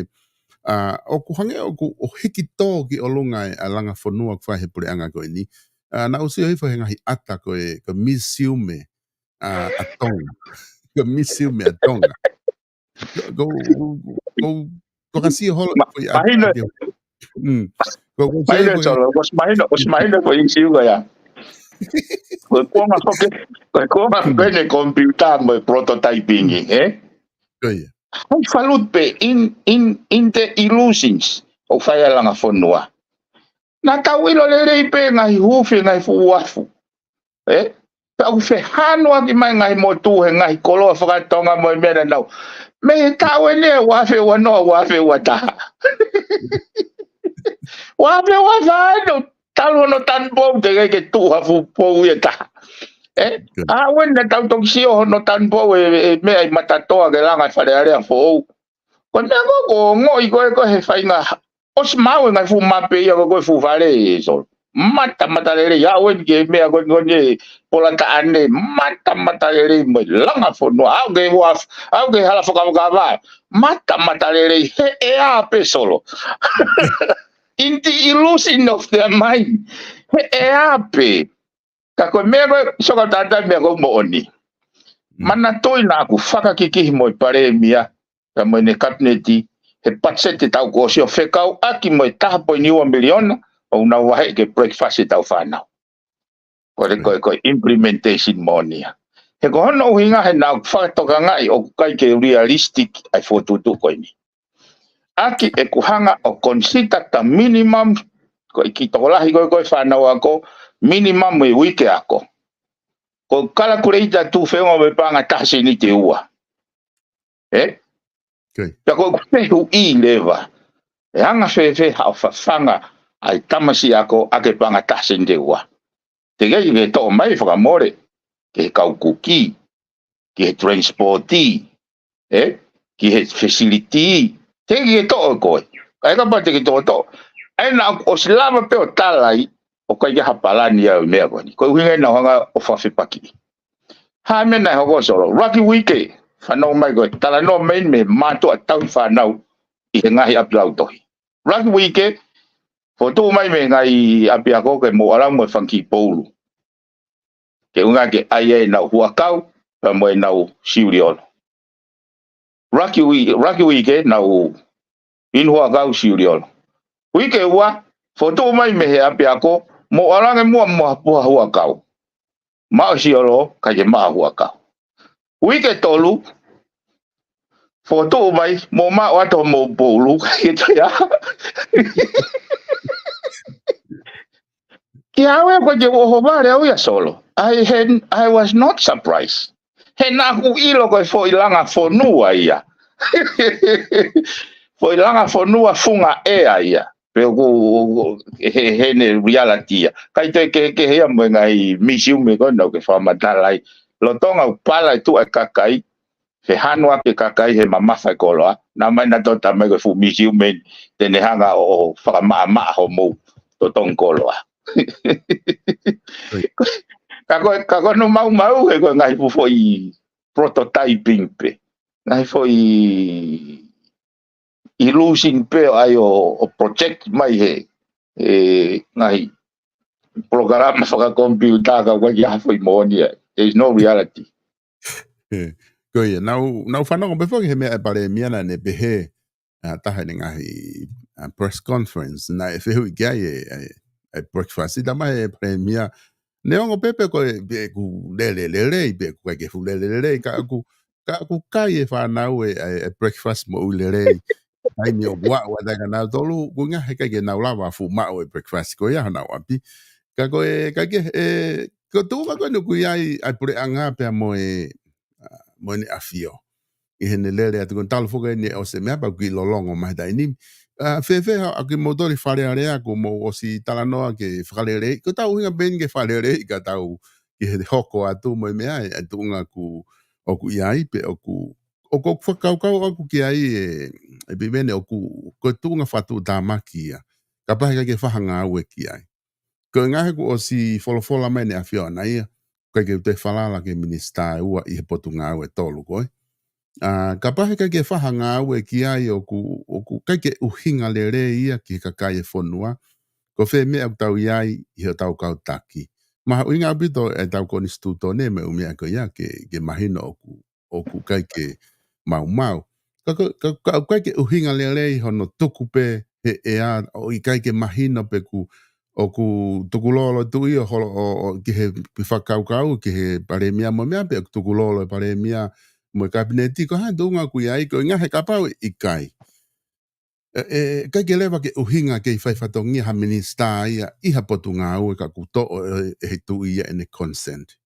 ʻa, ʻoku hangē ʻoku, ʻo hiki tō ki ʻolunga e, ʻa e langa fonua ʻoku fai he puleʻanga ko eni. ʻA, naʻá ku sio hifo he ngaahi ʻata ko e, ko e misiume, ʻa, ʻa Tonga. Ko e misiume ʻa Tonga. Ko, ko, ko, ko ka sio holo, Ma-, ko e mahino. ʻata ke, mm. Ko, ko sio Mahino hifo he, Solo, ʻosi mahino, ʻosi mahino ko e ʻīsiu ko ia. Ko e kuonga foki, ko e kuonga foki ʻene computer mo e prototyping, ē? ko ia. Hai falut pē in, in, in the illusions ʻoku fai ʻa e langa fonua. Naʻa tau ʻilo lelei pē ngaahi huufi, ngaahi fuʻu uafu. Ē? Pea ʻoku fehānuaki mai ngaahi motu he ngaahi koloa fakatonga mo e meʻa naʻa nau. Mei he taʻu eni ʻe uaafe uanoa, uaafe uataha. Uaafe uafā ʻenau talu hono tanupou teʻeki ke tuʻu ha fuʻu pou ia ʻe taha. Ē? Ko ia. ʻA, ʻoua naʻa tau toki sio hono tanupou e, e meʻa ʻi Matatoa ke langa e Fale Alea foʻou. Ko e meʻa ko ē ʻoku ongoʻi ko ē ko e he faʻahinga ʻosi maʻu e ngaahi fuʻu mape ia ko ē ko e fuʻu fale ē Solo. Mata, mata lelei, ʻa, ʻoua naʻa ke meʻa ko ē ko eni e pola taʻane, mata, mata lelei mo e langa fonua, ʻa, ʻoku ke uaf-, ʻa, ʻoku ke hala fakavakava. Mata, mata lelei, he ʻea pē Solo. In the illusion of their mind. He ʻea pē. Ka ko e meʻa ko ē, Solo, tātā meʻa ko ē moʻoni. Mm. Manatuʻi naʻá ku fakakikihi mo e palēmia, pea mo ʻene kapineti, he patiseti taʻu kuo ʻosi ʻo fekauʻaki mo e taha poini ua miliona, ʻoku nau vaheʻi ke breakfast ʻetau fānau. Ko e, ko e, ko e implementation moʻoni ia. He ko hono ʻuhinga he naʻá ku fakatokangaʻi ʻoku ʻikai ke realistic ʻa e fokotuʻutuʻu ko eni. ʻAki ʻeku hanga ʻo consider the minimum, ko e kiʻi tokolahi ko ē ko e fānau ako, minimum e uike ako. Ko e calculator tuʻu feʻunga mo e paʻanga taha sēniti ʻe ua. Ē? Ko ia. Pea ko ʻeku fehuʻi leva. ʻE anga fēfē haʻo fafanga ʻa e tamasiʻi ako ʻaki e paʻanga taha sēniti ʻe ua. Teʻeki ke toʻo mai fakamole, ki he kau kuki, ki he transport, ē, ki he facility, teʻeki ke toʻo ʻe koe. ʻIkai kapau te ke toʻotoʻo. ʻA ia naʻá ku ʻosi lava pē ʻo tala ai, ʻoku ʻikai ke ʻi ai ha palani ʻa e meʻa ko eni. Ko e ʻuhinga ia naʻá ku hanga ʻo fakafepakiʻi. Hā e meʻa naʻe hoko Solo. ʻUluaki uike, fanongo mai ko e talanoa mai mei he mātuʻa tauhi fānau ʻi he ngaahi ʻapi lautohi. ʻUluaki uike, fokotuʻu mai mei he ngaahi ʻapiako ke mou ʻalu mo e fanga kiʻi poulu. Ke ʻuhinga ke ʻai ai ʻenau huʻakau, pea mo ʻenau siuliolo. ʻUluaki ui-, ʻuluaki uike, nau inu huʻakau siuliolo. Uike ua, fokotuʻu mai mei he ʻapiako, mou ʻalu ange muʻa mo ha puha huʻakau. Maʻu siolo, ʻikai ke maʻu huʻakau. Uike tolu, fokotuʻu mai, mou maʻu atu homou poulu, ʻikai ke toe ʻā. Kiate au ʻoku ʻikai ke u ʻohovale au ia Solo. I had, I was not surprised. He naʻá ku ʻilo ko e foʻi langa fonua ia. Foʻi langa fonua funga ʻea ia. Pe ʻoku, he, heʻene reality ia. ʻIkai toe kehekehe ia mo e ngaahi misiume ko ena ʻoku ke fakamatala ai. Lolotonga ʻoku pala e tuʻa e kakai, fehānuaki e kakai he mamafa e koloa, naʻa mai naʻa toe tā mai ko e fuʻu misiume te ne hanga ʻo, ʻo fakamaʻamaʻa homou totongi koloa. Ka ko e, ka ko hono maumau he ko e ngaahi fuʻu foʻi prototyping pē. Ngaahi foʻi illusion pē ʻa ia ʻo, ʻo project mai he, he ngaahi polokalama fakakomipiuta ka ʻoku ʻikai ha foʻi moʻoni ai. There is no reality. Ē, ko ia, naʻá ku, naʻá ku fanongo pē foki he meʻa ʻa e palēmia naʻá ne pehē, ʻa, taha ʻene ngaahi, ʻa e press conference, naʻe fehuʻi ki ai e, e, e breakfast, ʻi tamai e palēmia. Neongo pē pe ko e, pe ʻoku lele lelei, pe ʻoku ʻikai ke fuʻu lele lelei, ka ʻoku, ka ʻoku kai e fānau e, e, e breakfast moʻui lelei. Taimi ʻoku aʻu atu ai kia nautolu, ko e ʻuhinga he ʻikai ke nau lava fuʻu maʻu e breakfast ko ia honau ʻapi. Ka ko e, ka ke, e, ko e tuʻunga ko eni ʻoku ʻi ai ʻa e puleʻanga pea mo e, ʻa, mo ʻEne ʻAfio. ʻI heʻene lele atu ko eni talu foki eni ʻosi e meʻa pea ʻoku kiʻi lōloa mai he taimi ni. ʻA, fēfē haʻa kimoutolu ʻi Fale Alea, kuo mou ʻosi talanoa ke fakaleleiʻi, ko ʻetau ʻuhinga pē eni ke fakaleleiʻi ka tau ki he hoko atu mo e meʻa, e, e tuʻunga ʻoku, ʻoku ʻi ai, pe ʻoku, ʻoku, ʻoku fakakaukau ʻaku ki ai e, e Piveni ʻoku, ko e tuʻunga fakatuʻutāmaki ia. Kapau he ʻikai ke fai ha ngāue ki ai. Ko e ʻuhinga he kuo ʻosi folofola mai ʻEne ʻAfio ʻaʻana ia, ʻikai ke u toe falala ki he minisitā ʻe ua ʻi he potungāue ʻe tolu ko ē. ʻA, kapau he ʻikai ke fai ha ngāue ki ai ʻoku, ʻoku ʻikai ke ʻuhinga lelei ia ki he kakai e fonua, ko fē meʻa ʻoku tau ʻi ai ʻi hotau kau taki. Mahuʻinga ʻaupito ʻetau konisitūtone mo e ʻū meʻa ko ia ke, ke mahino ʻoku, ʻoku ʻikai ke maumau. Ka, ka, ka, ka ʻoku ʻikai ke ʻuhinga lelei hono tuku pē he ʻea ʻo ʻikai ke mahino pe ʻoku, ʻoku tukulolo e tuʻi ʻo holo, ʻo, ʻo, ki he, ki he fakakaukau, ki he palēmia mo e meʻa pe ʻoku tukulolo e palēmia mo e kapineti, ko e hā e tuʻunga ʻoku ʻi ai, ko e ʻuhinga he kapau ʻe ʻikai. ʻE, ʻe, ʻikai ke lava ke ʻuhinga ke fai fatongia ha minisitā ia ʻi ha potungāue ka ʻoku toʻo ʻe, ʻe he tuʻi ia ʻene consent.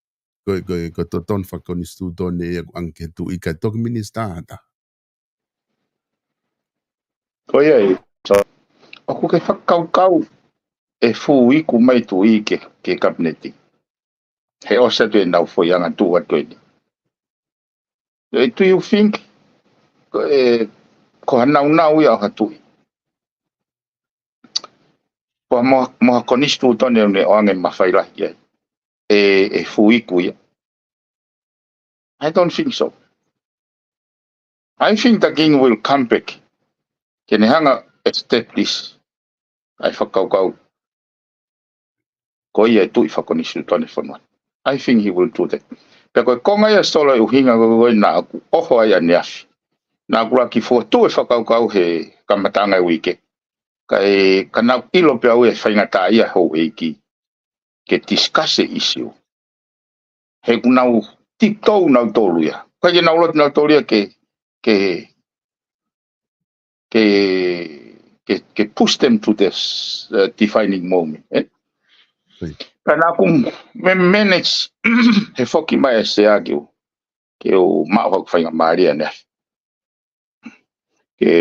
Ko e, ko e, ko e totonu fakakonisitūtone ia ʻoku ʻange ki he tuʻi kae toki minisitā ʻa e taha. Ko ia ai, so, ʻoku ke fakakaukau ʻe fuʻu iku mai tuʻi ke, ke kapineti. He ʻosi atu ʻenau foʻi angatuʻu atu eni. Do you think, ko e, ko ha naunau ia ʻo ha tuʻi? Ko ha mo, mo ha konisitūtone ʻoku ne ʻoange mafai lahi ai. ʻE, ʻe fuʻu iku ia. I don't think so. I think the king will come back. Ke ne hanga ʻo establish ʻa e fakakaukau ko ia e tuʻi fakakonisitūtone fonua. I think he will do that. Pea ko e konga ia Solo e ʻuhinga ko ē naʻa ku ʻoho ai ʻaneafi. Naʻa ku lava ke fokotuʻu e fakakaukau he kamataʻanga e uike. Ka e, ka naʻa ku ʻilo pē au e faingataʻaʻia houʻeiki ke discuss e issue. He ʻoku nau tiptoe nautolu ia. ʻIkai ke nau loto nautolu ia ke, ke, ke, ke, ke push them to this, uh, defining moment, ē? Ka naʻa ku me manage he foki mai e sea ke u, ke u maʻu haku faingamālie ʻaneafi ke,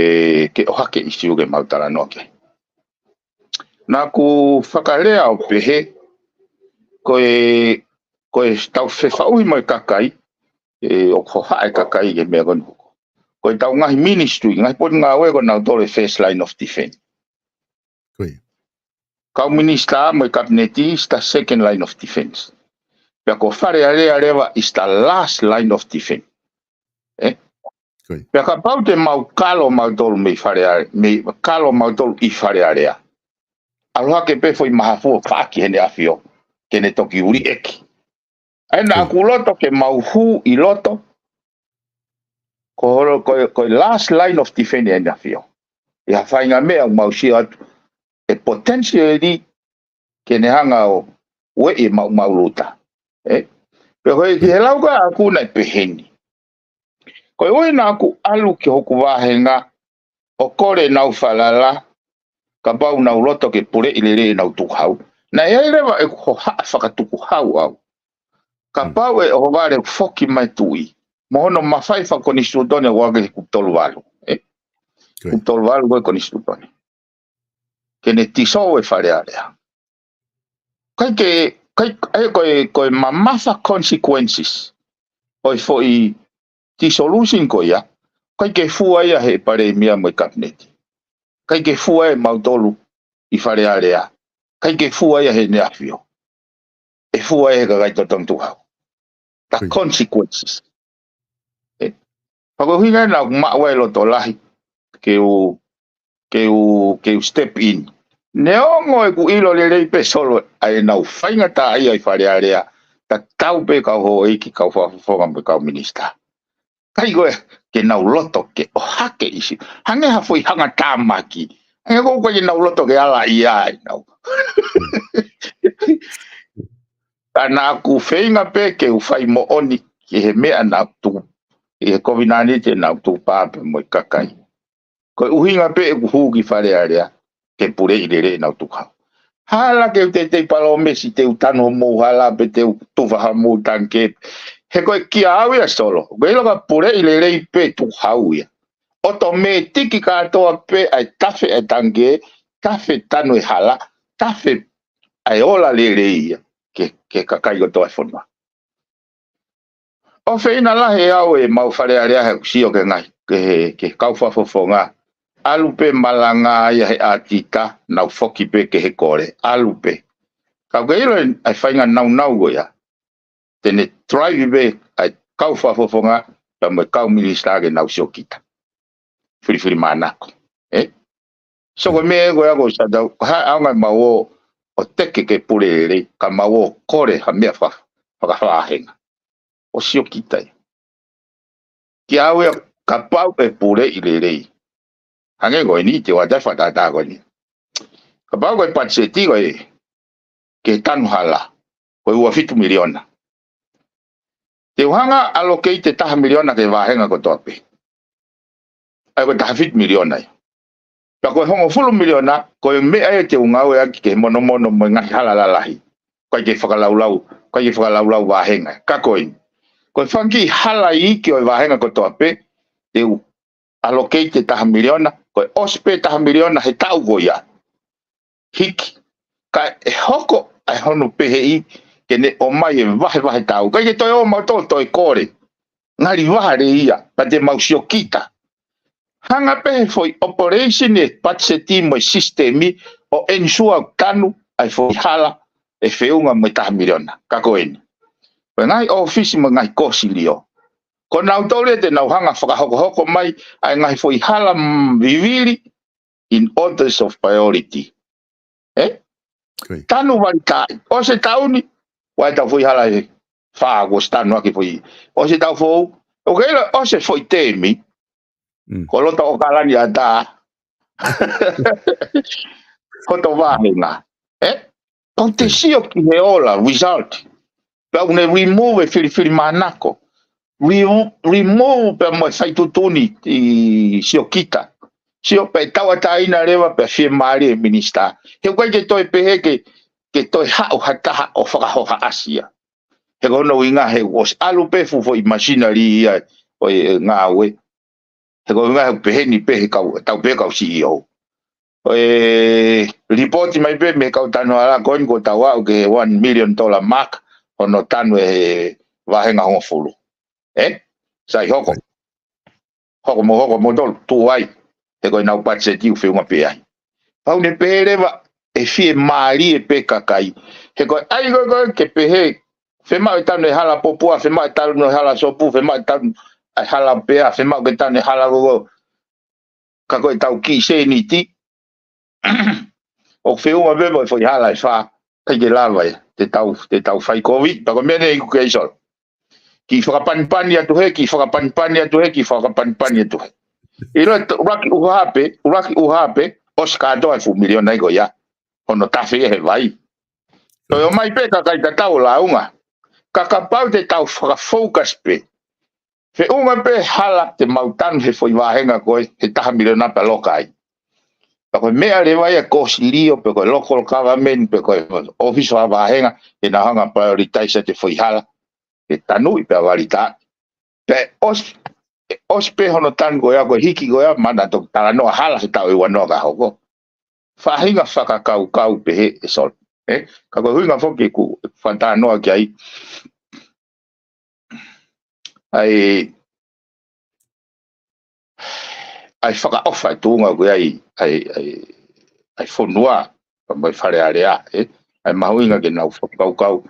ke ʻohake e issue ke mau talanoa ki ai. Naʻa ku fakalea ʻo pehē, ko e, ko e tau fefaʻuhi mo e kakai, ʻe, ʻoku hohaʻa e kakai ki he meʻa ko eni hoko. Ko e tau ngaahi ministry, ngaahi potungāue ko nautolu e first line of defense. Kau minisitā mo e kapineti is the second line of defense. Pea ko Fale Alea leva is the last line of defense. Ē? Pea kapau te mau kalo mautolu mei Fale Alea, mei kalo mautolu ʻi Fale Alea. ʻAlu hake pē foʻi mahafu ʻo faʻaki heʻene ʻafio, ke ne toki uliʻeki. ʻA ia naʻa ku loto ke mau hū ʻi loto, ko holo, ko, ko e last line of defense ʻene ʻafio. ʻI ha faʻahinga meʻa ʻoku mau sio atu, ʻe potentially ke ne hanga ʻo ueʻi e maumau luta. Ē? Pea ko e ki he lau ko ē ʻaku naʻe pehē ni. Ko e ʻuhinga naʻa ku ʻalu ki hoku vāhenga ʻo kole ʻenau falala, kapau naʻa nau loto ke puleʻi lelei ʻenau tukuhau. Naʻe ʻi ai leva ʻeku hohaʻa fakatukuhau au. Kapau ʻe ʻohovale ʻeku foki mai tuʻi. Mo hono mafai fakakonisitūtone ʻoku ʻoange he kupu tolu valu. Ē? Kupu tolu valu ko e konisitūtone. Ke ne dissolve e Fale Alea. ʻIkai ke, ʻikai, ʻa ia ko e, ko e mamafa consequences ʻo e foʻi dissolution ko ia, ʻikai ke fua ia he palēmia mo e kapineti. ʻIkai ke fua ia ʻe mautolu ʻi Fale Alea. ʻIkai ke fua ia heʻene ʻafio. ʻE fua ia he kakai totonu tukuhau. The consequences. Ē? Pea ko e ʻuhinga ia naʻa ku maʻu ai e loto lahi ke u, ke u, ke u step in. Neongo ʻeku ʻilo lelei pē Solo ʻa ʻenau faingataʻaʻia ʻi Fale Alea, tatau pē kau houʻeiki, kau fakafofonga mo e kau minisitā. ʻIkai ko ē ke nau loto ke ʻohake e issue. Hangē ha foʻi hangatāmaki. Hangē ko ē ʻoku ʻikai ke nau loto ke ala ia ai nau. Ka naʻa ku feinga pē ke u fai moʻoni ki he meʻa naʻa tuku, ʻi he kovinānite naʻa tuku pē pea mo e kakai. Ko e ʻuhinga pē ʻeku hū ki Fale Alea, ke puleʻi lelei ʻenau tukuhau. Hala ke u teitei palōmesi te u tanu homou hala pe te u tufa homou tangikē. He ko e kia au ia Solo, ko e ʻilo ka puleʻi lelei pē tukuhau ia. ʻOtomētiki kātoa pē ʻa e tafe ʻa e tangikē, tafe tanu e hala, tafe ʻa e ola lelei ia ke, ke kakai kotoa e fonua. ʻOfeina lahi au ʻemau Fale Alea he ʻoku sio ke ngai, ke he, ke kau fakafofonga. ʻAlu pē malanga ia he ʻatita, nau foki pē ke he kole. ʻAlu pē. Ka ʻoku ke ʻilo ʻa e faʻahinga naunau ko ia. Te ne drive pē ʻa e kau fakafofonga, pea mo e kau minisitā ke nau siokita. Filifilimānako. Ē? So ko e meʻa ko ia ko Satau, ko e hā e ʻaonga ʻemau ō ʻo teke ke pule lelei, ka mau ō kole ha meʻa faka-, fakavāhenga. ʻO siokita ia. Kia au ia kapau ʻe puleʻi lelei. Hangē ko eni te u ʻai atu e fakatātā ko eni. Kapau ko e patiseti ko ē ke tanu hala, ko e ua fitu miliona. Te u hanga allocate e taha miliona ki he vāhenga kotoa pē. ʻA ia ko e taha fitu miliona ia. Pea ko e hongofulu miliona, ko e meʻa ia te u ngāueʻaki ki he monomono mo e ngaahi hala lalahi. ʻIkai ke fakalaulau, ʻikai ke fakalaulau vāhenga. Ka ko eni. Ko e fanga kiʻi hala iiki ʻo e vāhenga kotoa pē, te u allocate e taha miliona, ko e ʻosi pē taha miliona he taʻu ko ia. Hiki. Ka ʻe hoko ʻa e hono peheʻi ke ne ʻomai e vahevahe taʻu. ʻIkai ke toe ō mautolu toe kole. Ngali vale ia, pea te mau siokita. Hanga pē he foʻi operation e patiseti mo e sisitemi ʻo ensure ʻoku tanu ʻa e foʻi hala ʻe feʻunga mo e taha miliona. Ka ko eni. Ko e ngaahi ʻōfisi mo e ngaahi kōsilio. Ko nautolu ia te nau hanga fakahokohoko mai ʻa e ngaahi foʻi hala, mm, vivili in orders of priority. Ē? Tanu vali taʻi. ʻOsi e taʻu ni, ʻoua ʻe tau foʻi hala ʻe fā kuo ʻosi tanu ʻaki foʻi. ʻOsi e taʻu foʻou, ʻoku ke ʻilo ʻosi e foʻi temi, ko loto ʻo kalani ʻatā. Ko e vāhenga. Ē? Pau te sio ki he ola, result. Pea ʻoku ne remove e filifilimānako. Re-, remove pea mo e faitutuni ʻi siokita. Sio pē tauʻatāina leva pea fiemālie e minisitā. He ʻoku ʻikai ke toe pehē ke, ke toe haʻu ha taha ʻo fakahohaʻasi ia. He ko hono ʻuhinga he ʻosi ʻalu pē fuʻu foʻi machinery ia ʻo e ngāue. He ko e ʻuhinga he pehē ni pē he kau, tau pē kau C E O. ʻO e lipooti mai pē mei he kau tanu hala ko eni ko e tau aʻu ki he one million dollar mark hono tanu e vāhenga hongofulu. Ē? Sai hoko. Hoko mo hoko mo tolu, tuʻu ai. He ko e nau patiseti ʻoku feʻunga pē ai. Pau ne pehē leva ʻe fiemālie pē kakai. He ko e ʻai ko ē ke pehē, fiemaʻu e tanu e hala popua, fiemaʻu e tanu e hala sopu, fiemaʻu e tanu e hala pea, fiemaʻu ke tanu e hala ko ē. Ka ko e tau kiʻi sēniti. ʻOku feʻunga pē mo e foʻi hala ʻe fā, ʻikai ke lava ia, te tau, te tau fai kovi, pea ko e meʻa ne iku kei Solo. Kiʻi fakapanipani atu hē, kiʻi fakapanipani atu hē, kiʻi fakapanipani atu hē. ʻIlo ʻuluaki ʻuha pē, ʻuluaki ʻuha pē, ʻosi kātoa e fuʻu miliona ia ko ia. Hono tafe ia he vai. Toe ō mai pē kakai tatau ʻo lāunga. Ka kapau te tau fakafocus pē. Feʻunga pē hala te mau tanu he foʻi vāhenga ko ē, he taha miliona pea loka ai. Pea ko e meʻa leva ia kōsilio, pe ko e local government, pe ko e ʻōfisi fakavāhenga, ke nau hanga prioritize ʻa e foʻi hala. Ke tanuʻi pea vali taʻi. Pea ʻosi, ʻosi pē hono tanu ko ia ko e hiki ko ia, mana toki talanoa hala he taʻu ʻe ua noa ka hoko. Faʻahinga fakakaukau pehē ʻe Solo. Ē? Ka ko e ʻuhinga foki ʻeku fakatalanoa ki ai. ʻAi, ʻai fakaʻofa e tuʻunga ko ia ʻai, ʻai, ʻai, ʻai fonua, pea mo e Fale Alea, ē? ʻAi mahuʻinga ke nau fakakaukau.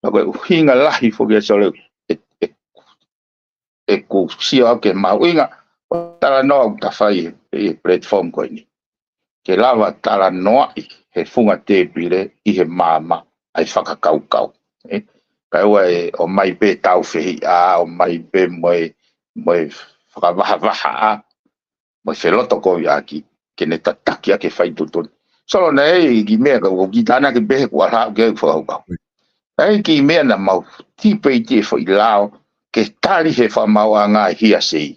Ka ko e ʻuhinga lahi foki ʻe Solo, ʻe, ʻe, ʻeku sio au ki he mahuʻinga ʻo e talanoa ʻoku ta fai ʻi he platform ko eni. Ke lava talanoaʻi he funga tēpile ʻi he maama ʻai fakakaukau. Ē? Kae ʻoua ʻe ʻomai pē tau fehiʻa, ʻomai pē mo e, mo e fakavahavahaʻa, mo e felotokoviʻaki, ke ne tataki ʻaki e faituʻutuʻuni. Solo, naʻe ʻi ai e kiʻi meʻa ka ʻoku ou kiʻi tānaki pē he kuo ʻalu hake ʻeku fakakaukau. Naʻe ʻi ai e kiʻi meʻa naʻa mau tipeiti e foʻi lao ke tali he fakamaauʻanga e hearsay.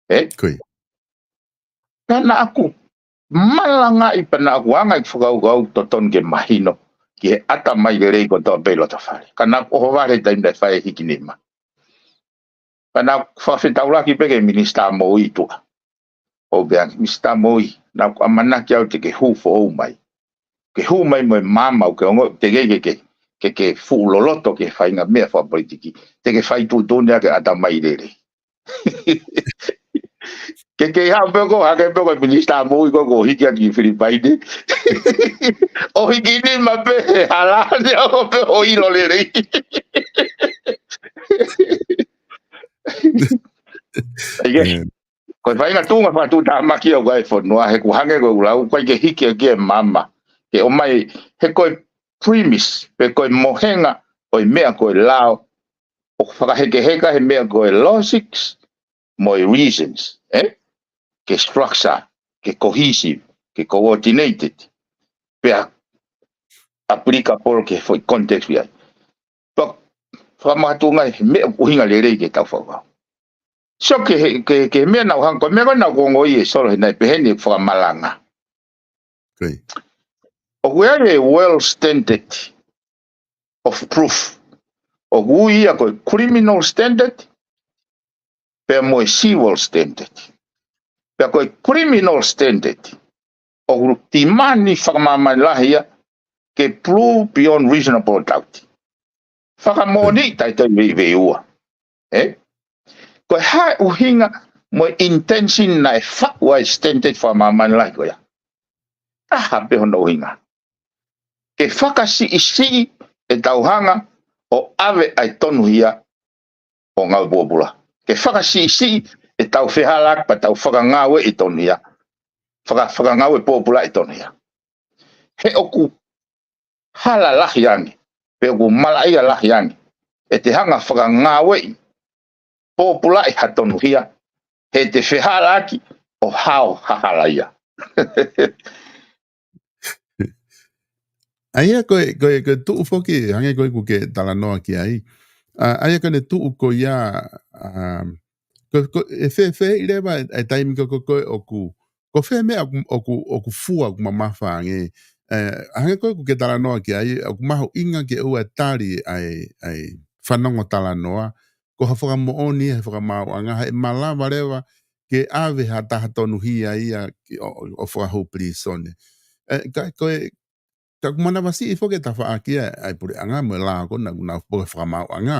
Ē? Ko ia. Pea naʻa ku malangaʻi pea naʻa ku hanga ʻeku fakakaukau totonu ke mahino ki he ʻatamai lelei kotoa pē ʻi loto fale. Ka naʻa ku ʻohovale he taimi naʻe fai ai e hiki nima. Pea naʻa ku fakafetaulaki pē ki he Minisitā Moʻui tuʻa. ʻO pehē ange, Minisitā Moʻui, naʻa ku ʻamanaki au te ke hū foʻou mai. Ke hū mai mo e maama ʻoku ke ongoʻi te ke, ke, ke, ke, ke fuʻu loloto ki he faʻahinga meʻa fakapolitiki. Te ke faituʻutuʻuni ʻaki e ʻatamai lelei. Ke ke haʻu pē koe, hake pē koe Minisitā Moʻui ko ē ʻo hiki ʻaki ki Filipaine. ʻO hiki nima pē he hala ni ʻo pē ʻo ʻilo lelei. ʻAi ke, ʻIo. Ko e faʻahinga tuʻunga fakatuʻutāmaki ʻoku ʻi ai e fonua, he ʻoku hangē ko ʻeku lau, ʻoku ʻikai ke hiki ʻaki e maama. Ke ʻomai, he ko e premise, pe ko e mohenga ʻo e meʻa ko e lao, ʻoku fakahekeheka he meʻa ko e logics mo e reasons, ē? Ke structure, ke cohesive, ke coordinated, pea applicable ki he foʻi context ʻoku ʻi ai. Pea fakamakatuʻunga he meʻa ʻoku ʻuhinga lelei ke tau fakakaukau. So ke, ke, ke meʻa naʻa ku hanga, ko e meʻa ko ē naʻa ku ongoʻi ē Solo he naʻe pehē ni ʻeku fakamalanga. Ko ia. ʻOku ʻi ai e world standard of proof. ʻOku ui ia ko e criminal standard, pea mo e civil standard. Pea ko e criminal standard, ʻoku ʻi ai e ʻamanaki fakamāmani lahi ia ke prove beyond reasonable doubt. Fakamoʻoni taʻe toe veiveiua. Ē? Ko e hā e ʻuhinga mo e intention naʻe faʻu ai e standard fakamāmani lahi ko ia. Taha pē hono ʻuhinga. Ke fakasiʻisiʻi ʻetau hanga ʻo ʻave ʻa e tonuhia ʻo ngāue pōpula. Ke fakasiʻisiʻi ʻetau fehālaaki pea tau fakangāueʻi e tonuhia. Faka-, fakangāue pōpula e tonuhia. He ʻoku hala lahi ange, pe ʻoku malaʻia lahi ange ʻete hanga fakangāueʻi pōpulaʻi ha tonuhia, he te fehālaaki ʻo hao ha halaia. ʻA ia ko e, ko e, ko e tuʻu foki, hangē ko ē ʻoku ke talanoa ki ai. ʻA, ʻa ia ko ʻene tuʻu ko ia, um, ko, ko, ʻe fēfē leva e, e taimi ko, ko, ko ē ʻoku, ko fē meʻa ʻoku, ʻoku, ʻoku fua ʻoku mamafa ange. ʻE, hangē ko ē ʻoku ke talanoa ki ai, ʻoku mahuʻinga ke ʻoua ʻe tali ʻa e, ʻa e fanongo talanoa, ko ha fakamoʻoni he fakamaauʻanga, he ʻe malava leva ke ʻave ha taha tonuhia ia ki, ʻo, ʻo, ʻo fakahū pilīsone. ʻE, ka, ko e, ka ʻoku manavasiʻi foki e tafaʻaki ʻa e, ʻa e puleʻanga mo e lao ko ena ʻoku nau foki he fakamaauʻanga.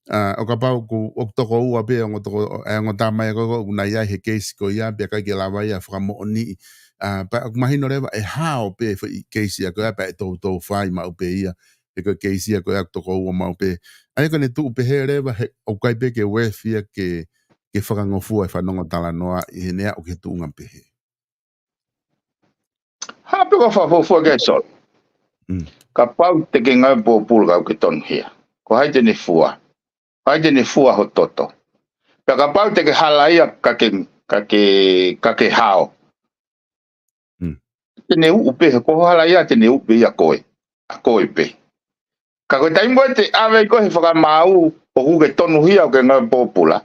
ʻA, ʻo kapau ʻoku, ʻoku toko ua pē, ongo toko, ʻe ongo tama ia ko ē ʻoku nau ʻi ai he keisi ko ia, pea ʻikai ke lava ia ʻo fakamoʻoniʻi. ʻA, pea ʻoku mahino leva ʻe hao pē foʻi keisi ia ko ia, pea ʻe toutou fai maʻu pē ia. He ko e keisi ia ko ia ʻoku toko ua maʻu pē. ʻA ia ko ʻene tuʻu pehē leva, he ʻoku ʻikai pē ke uesia ke, ke fakangofua e fanongo talanoa ʻi heʻene aʻu ki he tuʻunga pehē. Hā pē ko e fakafuofua ke Solo. Mm. Kapau te ke ngāue pōpula ka ʻoku ke tonuhia. Ko hai te ne fua? Ko hai te ne fua ho toto? Pea kapau te ke halaia ka ke, ka ke, ka ke hao. Mm. Te ne uʻu pē, ko ho halaia te ne uʻu pē ia koe. ʻA koe pē. Ka ko e taimi ko ē te ʻave ai koe he fakamaau ʻoku ke tonuhia ʻoku ke ngāue pōpula.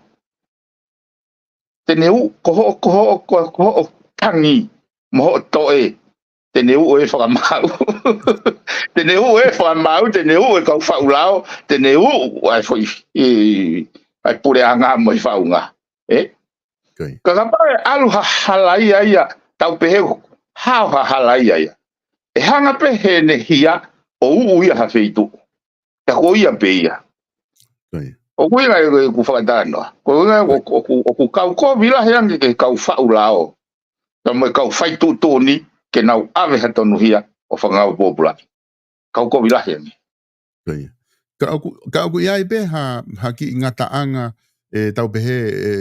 Te ne uʻu, ko hoʻo, ko hoʻo, ko, ko hoʻo tangi, mo hoʻo toe, te ne uʻu e fakamaau. Te ne uʻu e fakamaau, te ne uʻu e kau faʻu lao, te ne uʻu ʻa e foʻi, ʻi, ʻa e puleʻanga mo e faʻunga. Ē? Ko ia. Ka kapau ʻe ʻalu ha halaia ia, tau pehē hao ha halaia ia. ʻE hanga pē heʻene hia ʻo uʻu ia ha feituʻu. Ka ko ia pē ia. Ko ia. ʻOku ʻuhinga ē ʻeku fakatalanoa. Ko ia ʻoku, ʻoku, ʻoku kau kovi lahi ange ki he kau faʻu lao. Ka mo e kau faituʻutuʻuni ke nau ʻave ha tonuhia ʻo fakangāue pōpula. Kau kovi lahi ange. Ko ia. Ka ʻoku, ka ʻoku ʻi ai pē ha, ha kiʻi ngataʻanga, ʻe tau pehē, ʻe,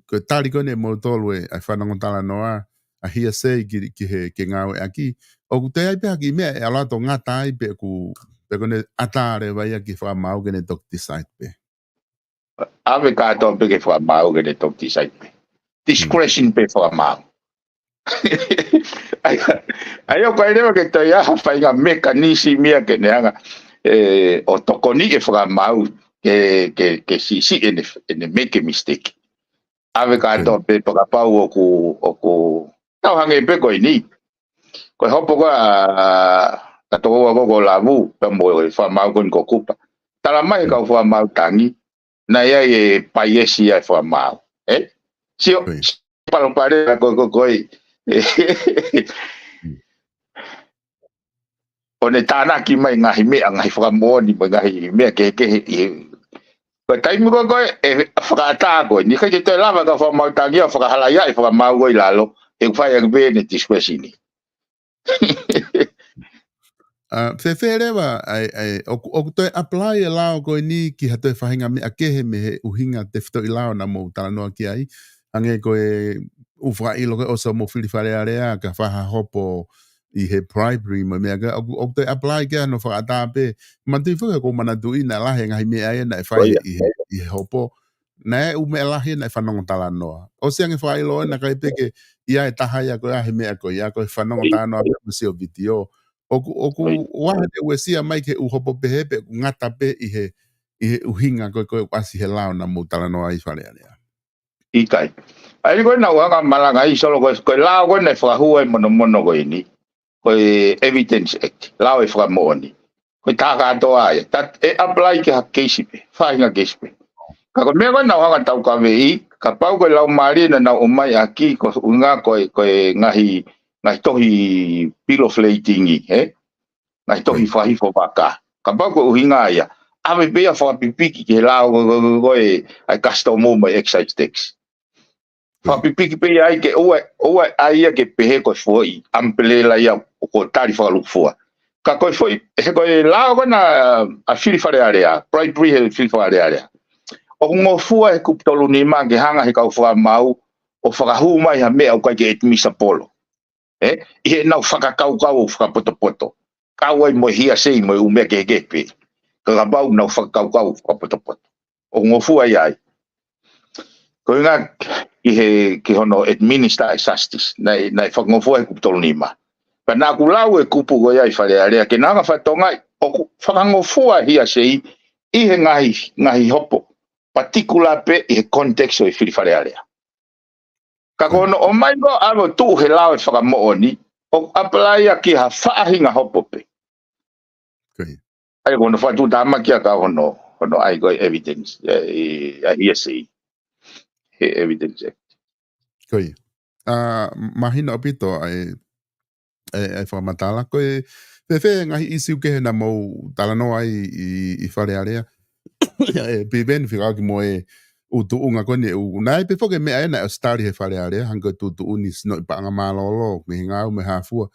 ko e tali ko eni ʻe moutolu e, ʻa e fanongo talanoa, ʻa e hearsay ki, ki he, ke ngāueʻaki. ʻOku toe ʻi ai pē ha kiʻi meʻa ʻe ʻalu atu ʻo ngata ai pe ʻoku, pe ko ʻene ʻatā leva ia ki he fakamaau ke ne toki decide pē. ʻAve kātoa pē ki he fakamaau ke ne toki decide pē. Discretion pē fakamaau. ʻA ia, ʻa ia ʻoku ʻai leva ke toe ʻi ai ha faʻahinga mekanīsimi ia ke ne hanga ʻe, ʻo tokoniʻi e fakamaau ke, ke, ke siʻisiʻi ʻene, ʻene make mistake. ʻAve kātoa pē pea kapau ʻoku, ʻoku tau hangē pē ko eni. Ko e hopo ko ē ʻa, ʻa tokoua ko ē ko Lavu, pea mo e fakamaau ko eni ko Kupa. Tala mai he kau fakamaau tangi, naʻe ʻi ai e paiesi ʻa e fakamaau. Ē? Sio, palopalema ko ē, ko ē, ko ē. ʻO ne tānaki mai ngaahi meʻa, ngaahi fakamoʻoni, mo e ngaahi meʻa kehekehe ʻi he. Ko e taimi ko ē, ko ē, ʻe fakaʻatā ko eni, ʻikai ke toe lava e kau fakamaau tangi ʻo fakahalaia e fakamaau ko ē ʻi lalo, he ʻoku fai ʻaki pē ʻene discretion. ʻA, fēfē leva, ʻa e, ʻa e, ʻoku, ʻoku toe apply e lao ko eni ki ha toe faʻahinga meʻa kehe mei he ʻuhinga tefitoʻi lao naʻa mou talanoa ki ai. Hangē ko e ʻū fakaʻilo ko ē ʻosi hoʻomou fili Fale Alea, ka fai ha hopo ʻi he bribery mo e meʻa ko ē, ʻoku, ʻoku toe apply ki ai hono fakaʻatā pē. Manatuʻi foki ʻoku ou manatuʻi naʻe lahi e ngaahi meʻa ia naʻe fai ʻi he, ʻi he hopo. Naʻe ʻū meʻa lahi naʻe fanongo talanoa. ʻOsi ange fakaʻilo ʻe naʻe ʻikai pē ke ʻi ai e taha ia ko ē he meʻa ko ia, ko e fanongo talanoa pē mo sio vitiō. ʻOku, ʻoku ʻuhinga ʻene uesia mai ki he ʻū hopo pehē pe ʻoku ngata pē ʻi he, ʻi he ʻuhinga ko ē, ko ē ʻoku ʻasi he lao naʻa mou talanoa ai Fale Alea. ʻIkai. ʻA ia ko ē naʻa ku hanga ʻo malanga ai Solo ko ē, ko e lao ko ē naʻe fakahū ai monomono ko eni. Ko e Evidence Act, lao e fakamoʻoni. Ko e taha kātoa ia. Tat-, ʻe apply ki ha keisi pē, faʻahinga keisi pē. Ka ko e meʻa ko ē naʻa ku hanga ʻo taukaveʻi, kapau ko e laumālie naʻa nau ʻomai ʻaki, ko e ʻuhinga ko e, ko e ngaahi, ngaahi tohi bill of lading, ē? Ngaahi tohi fakahifo vaka. Kapau ko e ʻuhinga ia, ʻave pē ia fakapipiki ki he lao ko ē, ko ē, ko ē, ʻa e custom mo e excise tax. Fakapipiki pē ia ai ke ʻoua, ʻoua ʻai ia ke pehē ko e foʻi umbrella ia ʻoku tali fakalūkufua. Ka ko e foʻi, he ko e lao ko ē naʻa fili Fale Alea, bribery he fili Fale Alea. ʻOku ngofua he kupu tolu nima ke hanga he kau fakamaau ʻo fakahū mai ha meʻa ʻoku ʻikai ke admissible. Ē? ʻI heʻenau fakakaukau ʻoku fakapotopoto. Kau ai mo e hearsay mo e ʻū meʻa kehekehe pē. Ka kapau nau fakakaukau ʻoku fakapotopoto. ʻOku ngofua ia ai. Ko e ʻuhinga ki he, ki hono administer e justice. Naʻe, naʻe fakangofua he kupu tolu nima. Pea naʻa ku lau e kupu ko ia ʻi Fale Alea, ke nau hanga ʻo fakatokangaʻi, ʻoku fakangofua hearsay ʻi he ngaahi, ngaahi hopo. Particular pē ʻi he context ʻo e fili Fale Alea. Ka ko hono ʻomai ko ē ʻave ʻo tuʻu he lao e fakamoʻoni, ʻoku apply ia ki ha faʻahinga hopo pē. Ko ia. ʻA ia ko hono fakatuʻutāmaki ia ka hono, hono ʻai ko ē evidence, ʻa e, ʻa e hearsay. He Evidence Act. Ko ia. ʻA, mahino ʻaupito ʻa e, ʻa e, ʻa e fakamatala. Ko e, fēfē ngaahi issue kehe naʻa mou talanoa ai ʻi, ʻi Fale Alea. ʻE Piveni fekauʻaki mo e ʻū tuʻunga ko eni ʻoku, naʻe ʻi ai pē foki e meʻa ʻe naʻe ʻosi tali he Fale Alea, hangē ko e tuʻutuʻuni sinoʻi paʻanga mālōlō, mei he ngāue mo e hā fua.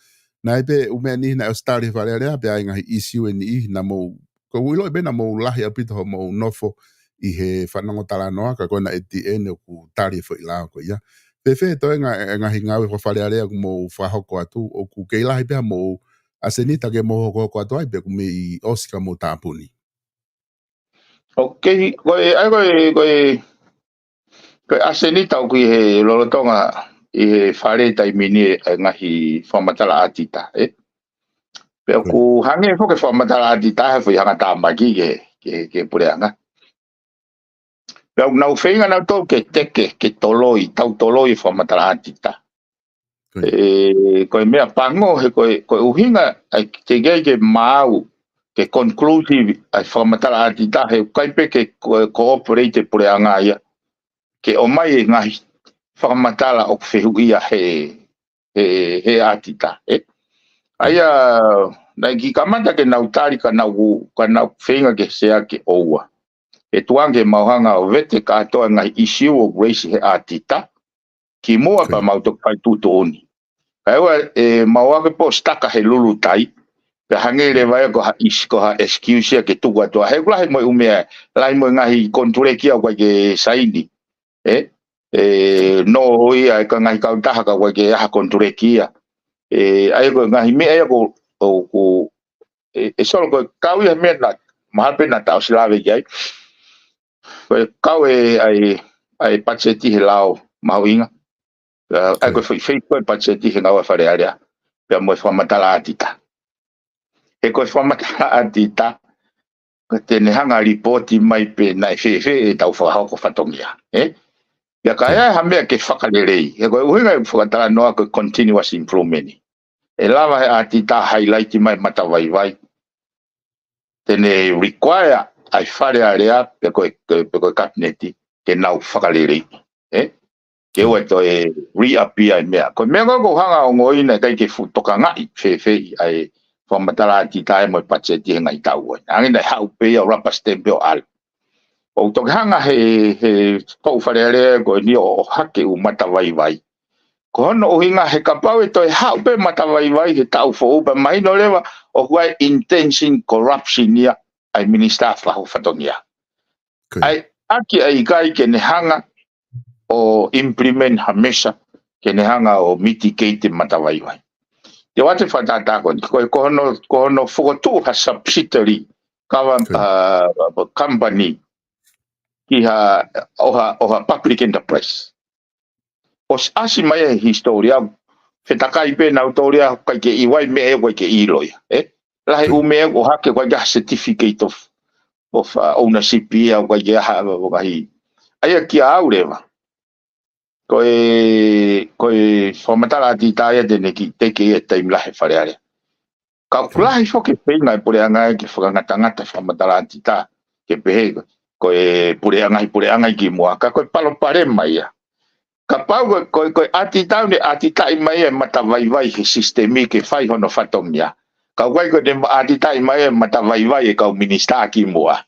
Naʻe ʻi ai pē ʻū meʻa niʻihi naʻe ʻosi tali he Fale Alea, pea ʻi ai ngaahi issue ʻe niʻihi naʻa mou, ʻoku ou ʻiloʻi pē naʻa mou lahi ʻaupito hoʻomou nofo ʻi he fanongo talanoa, ka ko ena ʻe tiʻene ʻoku tali e foʻi lao ko ia. Fēfē toe ngaahi, ngaahi ngāue faka-Fale Alea ʻoku mou fakahoko atu, ʻoku kei lahi pē haʻamou ʻasenita ke mou hokohoko atu ai, pe ʻoku mei ʻosi ka mou tāpuni. ʻOku kei, ko e, ʻa e, ko e, ko e, ko e ʻasenita ʻoku ʻi he lolotonga ʻi he Fale taimi ni ʻa e ngaahi fakamatala ʻatita, ē? Pea ʻoku hangē foki e fakamatala ʻatita he foʻi hangatāmaki ke, ke, ke puleʻanga. Pea ʻoku nau feinga nautolu ke teke, ke toloi, tau toloi e fakamatala ʻatita. Ko ia. ʻE, ko e meʻa pango, he ko e, ko e ʻuhinga, ʻa e ke, ke, ke maau, ke conclusive, ʻa e fakamatala ʻatita, he ʻikai pē ke ko, cooperate e puleʻanga ia. Ke ʻomai e ngaahi fakamatala ʻoku fehuʻia he, he, he ʻatita, ē? ʻA ia, naʻe kiʻi kamata ke nau tali ka nau, ka nau feinga ke sea ke ʻoua. ʻE tuʻunga ke mau hanga ʻo vete kātoa e ngaahi issue ʻoku raise he ʻatita, kimuʻa pea mau toki fai tuʻutuʻuni. Kae ʻoua ʻe mau ake pō stuck he lulutai, pea hangē leva ia ko ha is-, ko ha excuse ia ke tuku atu. He ʻoku lahi mo e ʻū meʻa, lahi mo e ngaahi konituleki ʻoku ʻikai ke saini. Ē? ʻE, nō ia e ka ngaahi kautaha ka ʻoku ʻikai ke ʻi ai ha konituleki ia. ʻE, ʻa ia ko e ngaahi meʻa ia ko, ʻoku, ʻe, ʻe Solo ko e kau ia meʻa naʻa, mahalo pē naʻa ta ʻosi lave ki ai. Ko e kau e, ʻa e, ʻa e patiseti he lao mahuʻinga. ʻA, ʻa ko e foʻi fake ko e patiseti he ngāue Fale Alea, pea mo e fakamatala ʻatita. He ko e fakamatala ʻatita, ka te ne hanga lipooti mai pē naʻe fēfē ʻetau fakahoko fatongia. Ē? Pea ka ʻi ai ha meʻa ke fakalelei. He ko e ʻuhinga e fakatalanoa ko e continuous improvement. ʻE lava he ʻatita highlight mai matavaivai. Te ne require ʻa e Fale Alea, pe ko e, pe ko e kapineti, ke nau fakalelei. Ē? Ke ʻoua ʻe toe reappear e meʻa. Ko e meʻa ko ē ʻoku ou hanga ʻo ongoʻi naʻe ʻikai ke fuʻu tokangaʻi fēfē ʻa e fakamatala ʻatita mo e patiseti he ngaahi taʻu ko ē. Hangē naʻe haʻu pē ia ʻo rubber stamp pē ʻo ʻalu. ʻOku toki hanga he, he toʻu Fale Alea ko eni ʻo ʻohake ʻū matavaivai. Ko hono ʻuhinga he kapau ʻe toe haʻu pē matavaivai he taʻu foʻou pea mahino leva ʻoku ʻi ai e intention corruption ia ʻa e minisitā fakahoko fatongia. ʻA e ʻaki ʻa e ʻikai ke ne hanga ʻo implement ha measure ke ne hanga ʻo mitigate e matavaivai. Te u ʻoatu e fakatātā ko eni, ko e, ko hono, ko hono fokotuʻu ha subsidiary kava, ʻa, company ki ha, ʻo ha, ʻo ha public enterprise. ʻOsi ʻasi mai he hisitōlia, fetakai pē nautolu ia, ʻikai ke ʻi ai meʻa ʻe ʻikai ke ʻilo ia. Ē? Lahi ʻū meʻa ʻoku ʻohake ʻikai ke ha certificate of, of, uh, ownership ia, ʻikai ke ha, ha, ha, ha. ʻA ia kia au leva. Ko e, ko e fakamatala ʻatita ia te ne kiʻi teke ia taimi lahi he Fale Alea. Ka ʻoku lahi foki e feinga e puleʻanga ia ke fakangatangata e fakamatala ʻatita ke pehē ko e puleʻanga, ʻi puleʻanga ʻi ki muʻa, ka ko e palopalema ia. Kapau ko e, ko e, ko e ʻatita ʻoku ne ʻatitaʻi mai e matavaivai he sisitemi ke fai hono fatongia. Ka ʻoku ʻikai ko ʻene ʻatitaʻi mai e matavaivai e kau minisitā ki muʻa.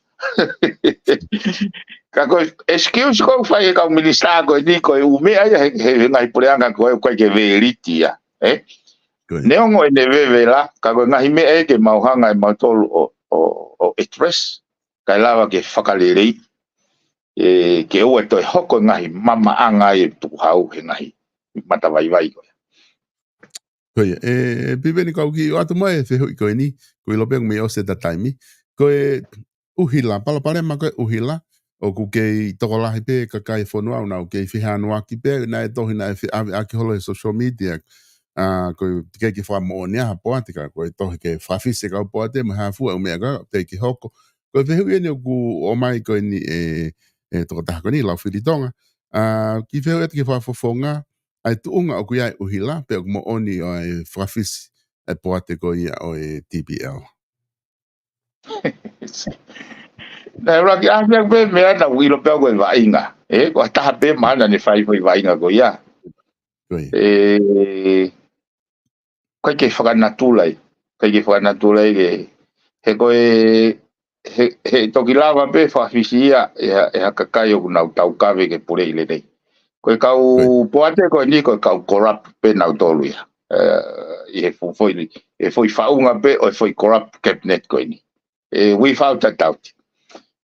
Ka ko e excuse ko ē ʻoku fai e kau minisitā ko eni ko e ʻū meʻa ia he, he, he ngaahi puleʻanga ko ē ʻoku ʻikai ke valid ia. Ē? Neongo ʻene vevela, ka ko e ngaahi meʻa ia ke mau hanga ʻe mautolu ʻo, ʻo, ʻo address, kae lava ke fakalelei, ē, ke ʻoua ʻe toe hoko e ngaahi mamaʻanga ʻe tukuhau he ngaahi matavaivai ko ē. Ko ia, ē, ē, Piveni, kau kiʻi ʻoatu mai e fehuʻi ko eni, ʻoku ou ʻilo pē ʻoku mei ʻosi ʻeta taimi. Ko e ʻuhila, palopalema ko e ʻuhila, ʻoku kei tokolahi pē kakai e fonua ʻoku nau kei fehanuaki pē, naʻe tohi naʻe feʻaveʻaki holo he social media. ʻA, ko e teʻeki ke fakamoʻoni ʻa ha poate ka, ko e tohi ke fakafisi e kau poate, mo e hā fua ʻū meʻa ka, teʻeki ke hoko. Ko e fehuʻi eni ʻoku ʻomai ko eni ʻe, ʻe tokotaha ko eni, Laufilitonga. ʻA, kiʻi fehuʻi atu ki he fakafofonga, ʻa e tuʻunga ʻoku ʻi ai e ʻuhila, pe ʻoku moʻoni ʻa e fakafisi e poate ko ia ʻo e T P L. Naʻe ʻuluaki ʻasi ʻa e pē meʻa naʻa ku ʻilo pē au ko e vaʻinga. Ē, ko ha taha pē mahalo naʻa ne fai foʻi vaʻinga ko ia. Ē, ʻikai ke fakanatula ia. ʻIkai ke fakanatula ia ke, he ko e, he, he toki lava pē fakafisi ia, ʻe ha, ʻe ha kakai ʻoku nau taukave ke puleʻi lelei. Ko e kau poate ko eni ko e kau corrupt pē nautolu ia. Ē, ʻi he fo-, foʻi, he foʻi faʻunga pē ʻo e foʻi corrupt cabinet ko eni. Ē, without a doubt.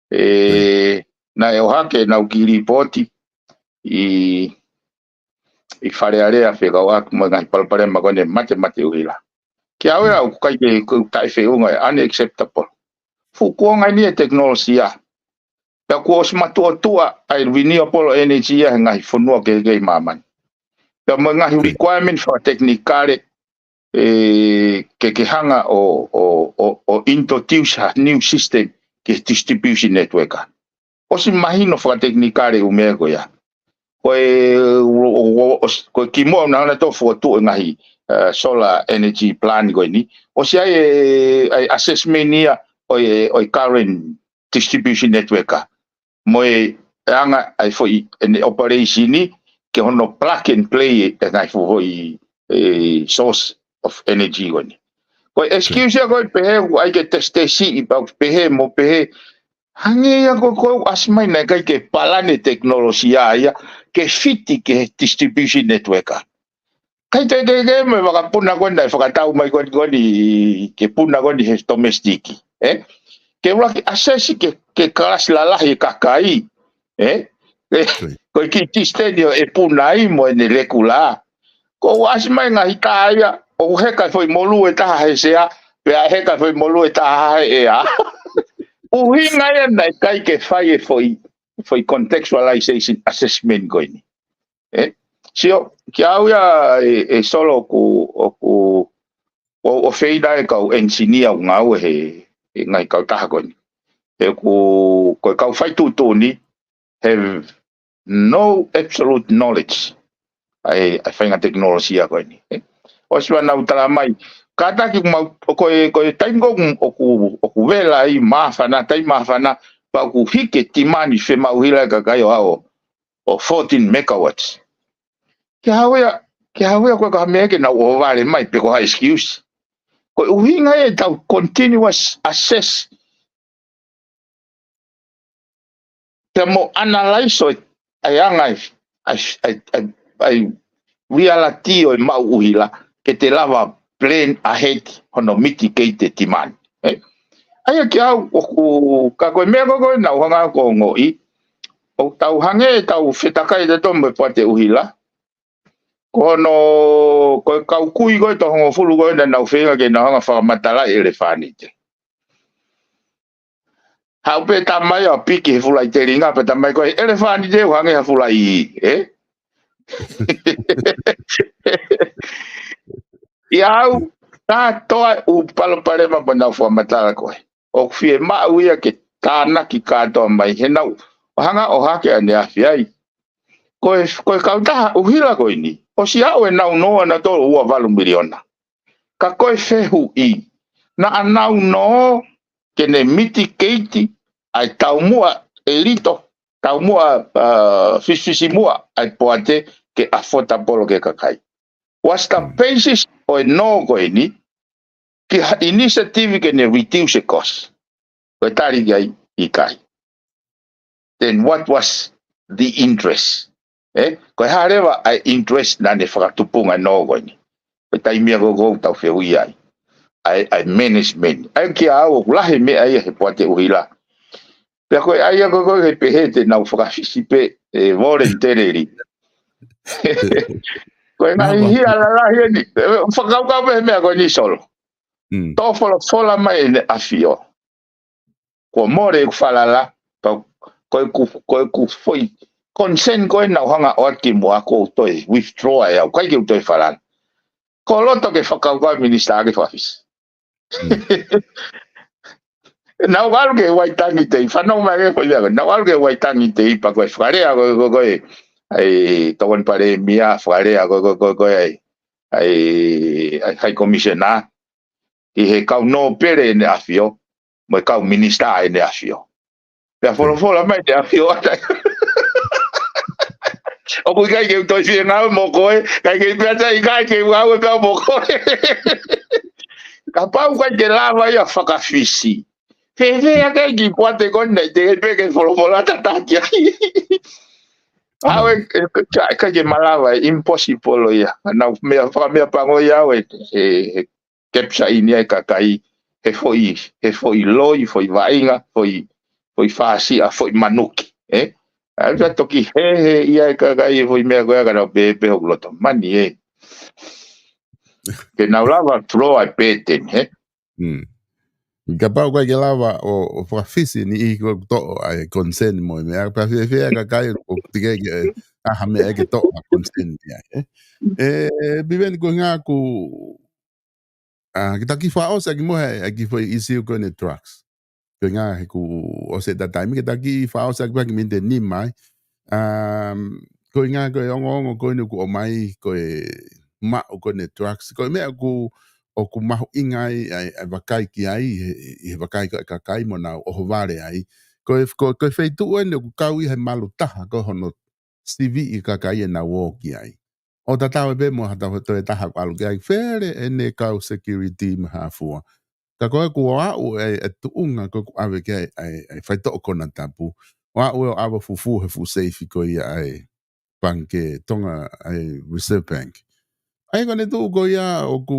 Ē, naʻe ʻohake ʻenau kiʻi lipooti ʻi, ʻi Fale Alea fekauʻaki mo e ngaahi palopalema ko eni matemate ʻuhila. Kia au ia ʻoku ʻikai ke, ʻoku taʻefeʻunga ia, unacceptable. Fuʻu kuonga eni e tekinolosia. Pea kuo ʻosi matuʻotuʻa ʻa e renewable energy ia he ngaahi fonua kehekehe ʻi māmani. Pea mo e ngaahi requirement fakatekinikale, ē, ke, ke hanga ʻo, ʻo, ʻo, ʻo introduce ha new system ki he distribution network. ʻOsi mahino fakatekinikale ʻū meʻa ko ia. Ko e, ʻo, ʻo, ʻo, ʻo, ko e kimuʻa naʻa nau toe fokotuʻu e ngaahi, ē, solar energy plant ko eni. ʻOsi ʻi ai e, ʻa e assessment ia ʻo e, ʻo e current distribution network. Mo e anga ʻa e foʻi ʻene operation ni ke hono plug and play e ngaahi foʻi, ē, source of energy ko eni. Ko e excuse ia ko e pehē ʻoku ʻai ke tesitesiʻi pea ʻoku pehē mo pehē. Hangē ia ko e ʻoku ʻasi mai naʻe ʻikai ke palani e tekinolosia ia ke fiti ki he distribution network. ʻIkai te ke ke mo e vakapuna ko eni naʻe fakatau mai ko eni ko eni ke puna ko eni he domestic. Ē? Ke ʻuluaki assess ke, ke kalasi lalahi e kakai. Ē? Ē, ko e kiʻi distance ʻo e puna ai mo ʻene regular. Ko ʻoku ʻasi mai ngaahi tā ia, ʻoku heka e foʻi molū ʻe taha he sea, pea heka e foʻi molū ʻe taha he ʻea. ʻUhinga ia naʻe ʻikai ke fai e foʻi, foʻi contextualization assessment ko eni. Ē? Sio, kiate au ia ʻe, ʻe Solo ʻoku, ʻoku, ʻo, ʻo feila e kau engineer ʻoku ngāue he, he ngaahi kautaha ko eni. He ʻoku, ko e kau fai tuʻutuʻuni, have no absolute knowledge. ʻA e, ʻa e faʻahinga tekinolosia ko eni. ʻE? ʻOsi ʻa ʻenau tala mai. Kātaki ʻoku mau, ʻo ko e, ko e taimi ko ē ʻoku, ʻoku vela ai māfana, taimi māfana, pea ʻoku hiki e timani femaʻu ʻuhila e kakai ʻo aʻu ʻo fourteen megawatts. Kiate au ia, kiate au ia ko e ka meʻa ke nau ʻohovale mai pe ko ha excuse. Ko e ʻuhinga ia ʻetau continuous access pea mo analyze ʻo e anga ʻa e, ʻa e, ʻa e, ʻa e, ʻa e reality ʻo e maʻu ʻuhila ke te lava plan ahead hono mitigate e demand. ʻE? ʻA ia kiate au ʻoku, ka ko e meʻa ko ē ʻoku nau hanga ʻo ongoʻi, ʻoku tau hangē ʻetau fetakai ʻe tautolu mo e poate ʻuhila, ko hono, ko e kau kui ko ē toko hongofulu ko ē naʻa nau feinga ke nau hanga ʻo fakamatalaʻi e ʻelefanite. Haʻu pē tamai ʻo piki he fulaʻi telinga, pea tamai ko e ʻelefanite ʻoku hangē ha fulaʻi, ē? ʻIa au, kātoa ʻū palopalema pea nau fakamatala ko ē. ʻOku fiemaʻu ia ke tānaki kātoa mai, he naʻa nau hanga ʻo hake ʻaneafi ai. Ko e, ko e kautaha ʻuhila ko eni, ʻosi aʻu ʻenau nō ʻanautolu ua valu miliona. Ka ko e fehuʻi, naʻa nau nō ke ne mitigate ʻa e taumuʻa ʻe lito, taumuʻa, uh, fisifisimuʻa ʻa e poate ke affordable ki he kakai. Was the basis ʻo e nō ko eni, ki ha initiative ke ne reduce e cost? Ko e tali ki ai, ʻikai. Then what was the interest? ʻE? Ko e hā leva ʻa e interest naʻa ne fakatupunga e nō ko eni? Ko e taimi ia ko ē ʻoku tau fehuʻi ai. ʻA e, ʻa e management. ʻA ia kiate au ʻoku lahi e meʻa ia he poate ʻuhila. Pea ko e ʻai ia ko ē ʻoku pehē te nau fakafisi pē, ʻe, voluntarily. Ko e ngaahi hia lalahi eni. ʻE, fakakaukau pē he meʻa ko eni Solo. Mm. Toʻo folofola mai ʻEne ʻAfio. Kuo mole ʻeku falala, pea ko ʻeku, ko ʻeku foʻi concern ko ē naʻa ku hanga ʻo ʻoatu ki muʻa kuo u toe withdraw ʻe au, ʻikai ke u toe falala. Ko e loto ke fakakaukau e minisitā ke fakafisi. Mm. Naʻa ku ʻalu ki Waitangi Tei, fanongo mai ki he foʻi meʻa ko ē. Naʻa ku ʻalu ki Waitangi Tei pea ko e fakalea ko ē, ko ē, ko ē, ʻa e tokoni palēmia, fakalea ko ē, ko ē, ko ē, ko ē, ʻa e, ʻa e, ʻa e High Commissioner, ʻi he kau nōpele ʻEne ʻAfio, mo e kau minisitā ʻEne ʻAfio. Pea folofola mai ʻEne ʻAfio ʻa ia. ʻOku ʻikai ke u toe fie ngāue mo koe, ʻikai ke pea tai ʻikai ke u ngāue pē au mo koe. Kapau ʻoku ʻikai ke lava ia ʻo fakafisi. Fēfē ʻa e kiʻi poate ko eni, te ke pē ke folofola tataki ai. Au ē, ʻe, ʻikai, ʻikai ke malava, ʻe impossible ia. Naʻa ku meʻa, fakameʻapango ia au ē, ʻe, ʻe capture ʻi ai e kakai, he foʻi, he foʻi loi, foʻi vaʻinga, foʻi, foʻi fāsiʻa, foʻi manuki, ē? ʻA ia toki hehe ia e kakai, he foʻi meʻa ko ē ka nau pehē pē hoku loto. Mani ē. Ke nau lava draw ʻa e pēteni, ē? Mm. Kapau ʻoku ʻikai ke lava ʻo, ʻo fakafisi ni i ko toʻo ʻa e concern mo e meʻa, pea fēfē ʻa e kakai ʻoku teʻeki ke, ʻa ha meʻa ke toʻo ʻa e concern ia, ē? ʻE, Piveni ko e ngaahi ku, ʻa, ke taki fakaʻosi ʻaki mo e, ʻa e kiʻi foʻi issue ko eni e drugs. Ko e ngaahi ku ʻosi ʻeta taimi ke taki fakaʻosi ʻaki pē ki he miniti ʻe nima ai. Um, ko e ngaahi ko e ongoongo ko eni ʻoku ʻomai ko e maʻu ko eni e drugs. Ko e meʻa ʻoku, ʻoku mahuʻinga ai, ʻa e, ʻa e vakai ki ai, he, he vakai ko e kakai mo nau ʻohovale ai. Ko e, ko, ko e feituʻu eni ʻoku kau ia he malu taha ko hono siviʻi kakai ʻenau ō ki ai. ʻO tatau ai pē mo ha tau toe taha ʻoku ʻalu ki ai, fele ʻene kau security mo ha fua. Ka ko e kuo aʻu e, e tuʻunga ko ē ʻoku ʻave ki ai, ʻa e, ʻa e faitoʻo konatapu. ʻO aʻu ē ʻo ʻave ʻo fufū he fuʻu seifi ko ia ʻa e Pangikē Tonga ʻa e Reserve Bank. ʻA ia ko ʻene tuʻu ko ia ʻoku,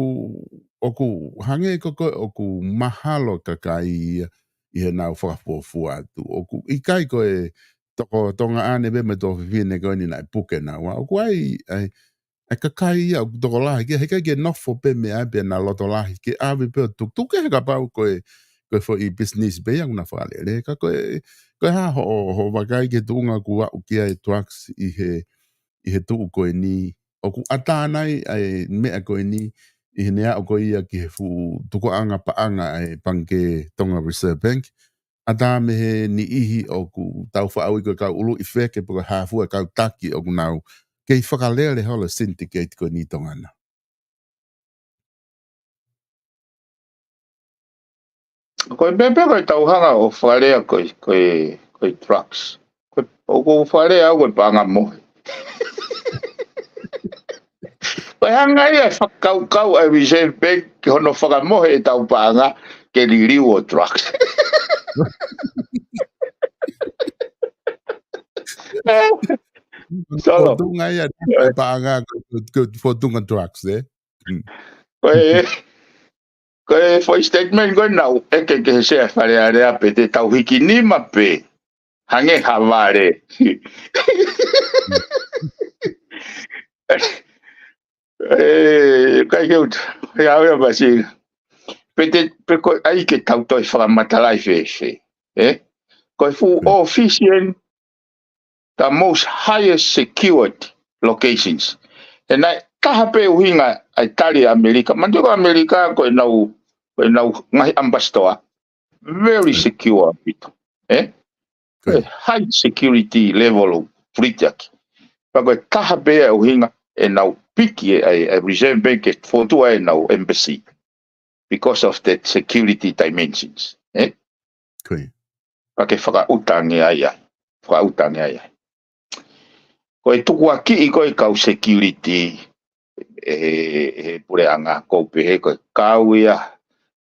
ʻoku hangē ko ē ʻoku mahalo kakai ia ʻi heʻenau fakafuofua atu. ʻOku ʻikai ko e toko Tonga ʻanepō mo e toko fefine ko eni naʻe puke naua. ʻOku ʻi ai, ʻa e, ʻa e kakai ia ʻoku tokolahi, ke heʻikai ke nofo pē meʻa pea na loto lahi, ke ʻave pē ʻo tukutuku he kapau ko e, ko e foʻi business pē ia ʻoku na fakalele. Ka ko e, ko e hā hoʻo, hoʻo vakai ki he tuʻunga ʻoku aʻu ki ai e drugs ʻi he, ʻi he tuʻu ko eni, ʻoku ʻatā nai ʻa e meʻa ko eni ʻi heʻene aʻu ko ia ki he fuʻu tukuʻanga paʻanga ʻa e Pangikē Tonga Reserve Bank, ʻatā mei he niʻihi ʻoku tau faʻa ui ko e kau ʻuluʻi feke pe ko e hā fua e kau taki ʻoku nau kei fakalele holo e syndicate ko eni ʻi Tonga na. Ko e meʻa pē ko e tau hanga ʻo fakalea ko e, ko e, ko e drugs. Ko e, ʻoku ou fakalea au ko e paʻanga mohe. Ko e hanga ia e fakakaukau ʻa e Reserve Bank ki hono fakamohe ʻetau paʻanga ke liliu ʻo drugs. Solo. Fōtunga ia, paʻanga ko, ko, ko fōtunga drugs, ē? Mm. Ko e, ko e foʻi statement ko ē naʻu ʻeke ki he sea Fale Alea pe te tau hiki nima pē, hangē ha vale. ʻE, kai ke uta, he au ia masi. Pe te, pe ko ai ke tau toe fakamatalaʻi fēfē, ē? Ko e fuʻu ʻōfisi eni, the most highest secured locations. He naʻe taha pē ʻuhinga ʻa e tali ʻa ʻAmelika. Manatuʻi ko ʻAmelika, ko ʻenau, ko ʻenau ngaahi ʻambasitoa. Very secure ʻaupito. Ē? Ko e high security level ʻoku treat ʻaki. Pea ko e taha pē ʻa e ʻuhinga ʻenau piki ʻe, ʻa e, ʻa e Reserve Bank ke fokotuʻu ʻenau embassy. Because of that security dimensions. Ē? Ko ia. Pea ke fakaʻuta ange ai ai. Fakaʻuta ange ai ai. Ko e tukuakiʻi ko e kau security ʻe he, he puleʻanga ʻoku ou pehē ko e kau ia,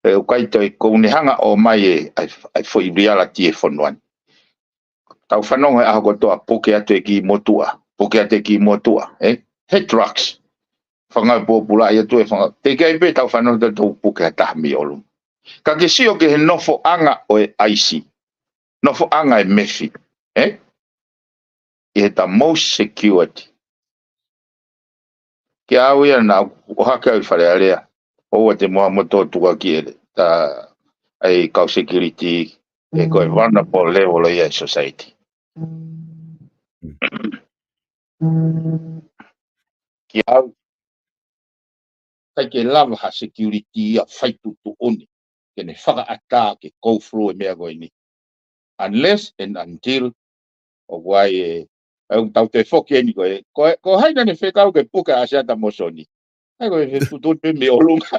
ʻe ʻikai toe ʻoku ne hanga ʻo ʻomai e, ʻa e, ʻa e foʻi reality e fonua ni. Tau fanongo he ʻaho kotoa puke atu e kiʻi motuʻa, puke atu e kiʻi motuʻa, ē? He drugs. Fanga pōpula ia tu e fanga. Teʻeki ai pē tau fanongo tau puke ha taha mei ʻolunga. Ka ke sio ki he nofoʻanga ʻo e ʻaisi. Nofoʻanga e mefi. Ē? ʻI he the most secured. Ke au ia naʻa ku ʻohake au ʻi Fale Alea. ʻOua te mo ha moto tukuakiʻi ʻe, ta, ʻa e kau security, ʻe ko e vulnerable level ia e society. Ke au, ʻikai ke lava ha security ia fai tuʻutuʻuni ke ne fakaʻatā ke go through e meʻa ko eni. Unless and until ʻoku ʻi ai e, ʻoku tau toe foki eni ko e, ko e, ko hai naʻa ne fekau ke puke ʻa Siata mo Soni. ʻAi ko e tuʻutuʻuni pē mei ʻolunga.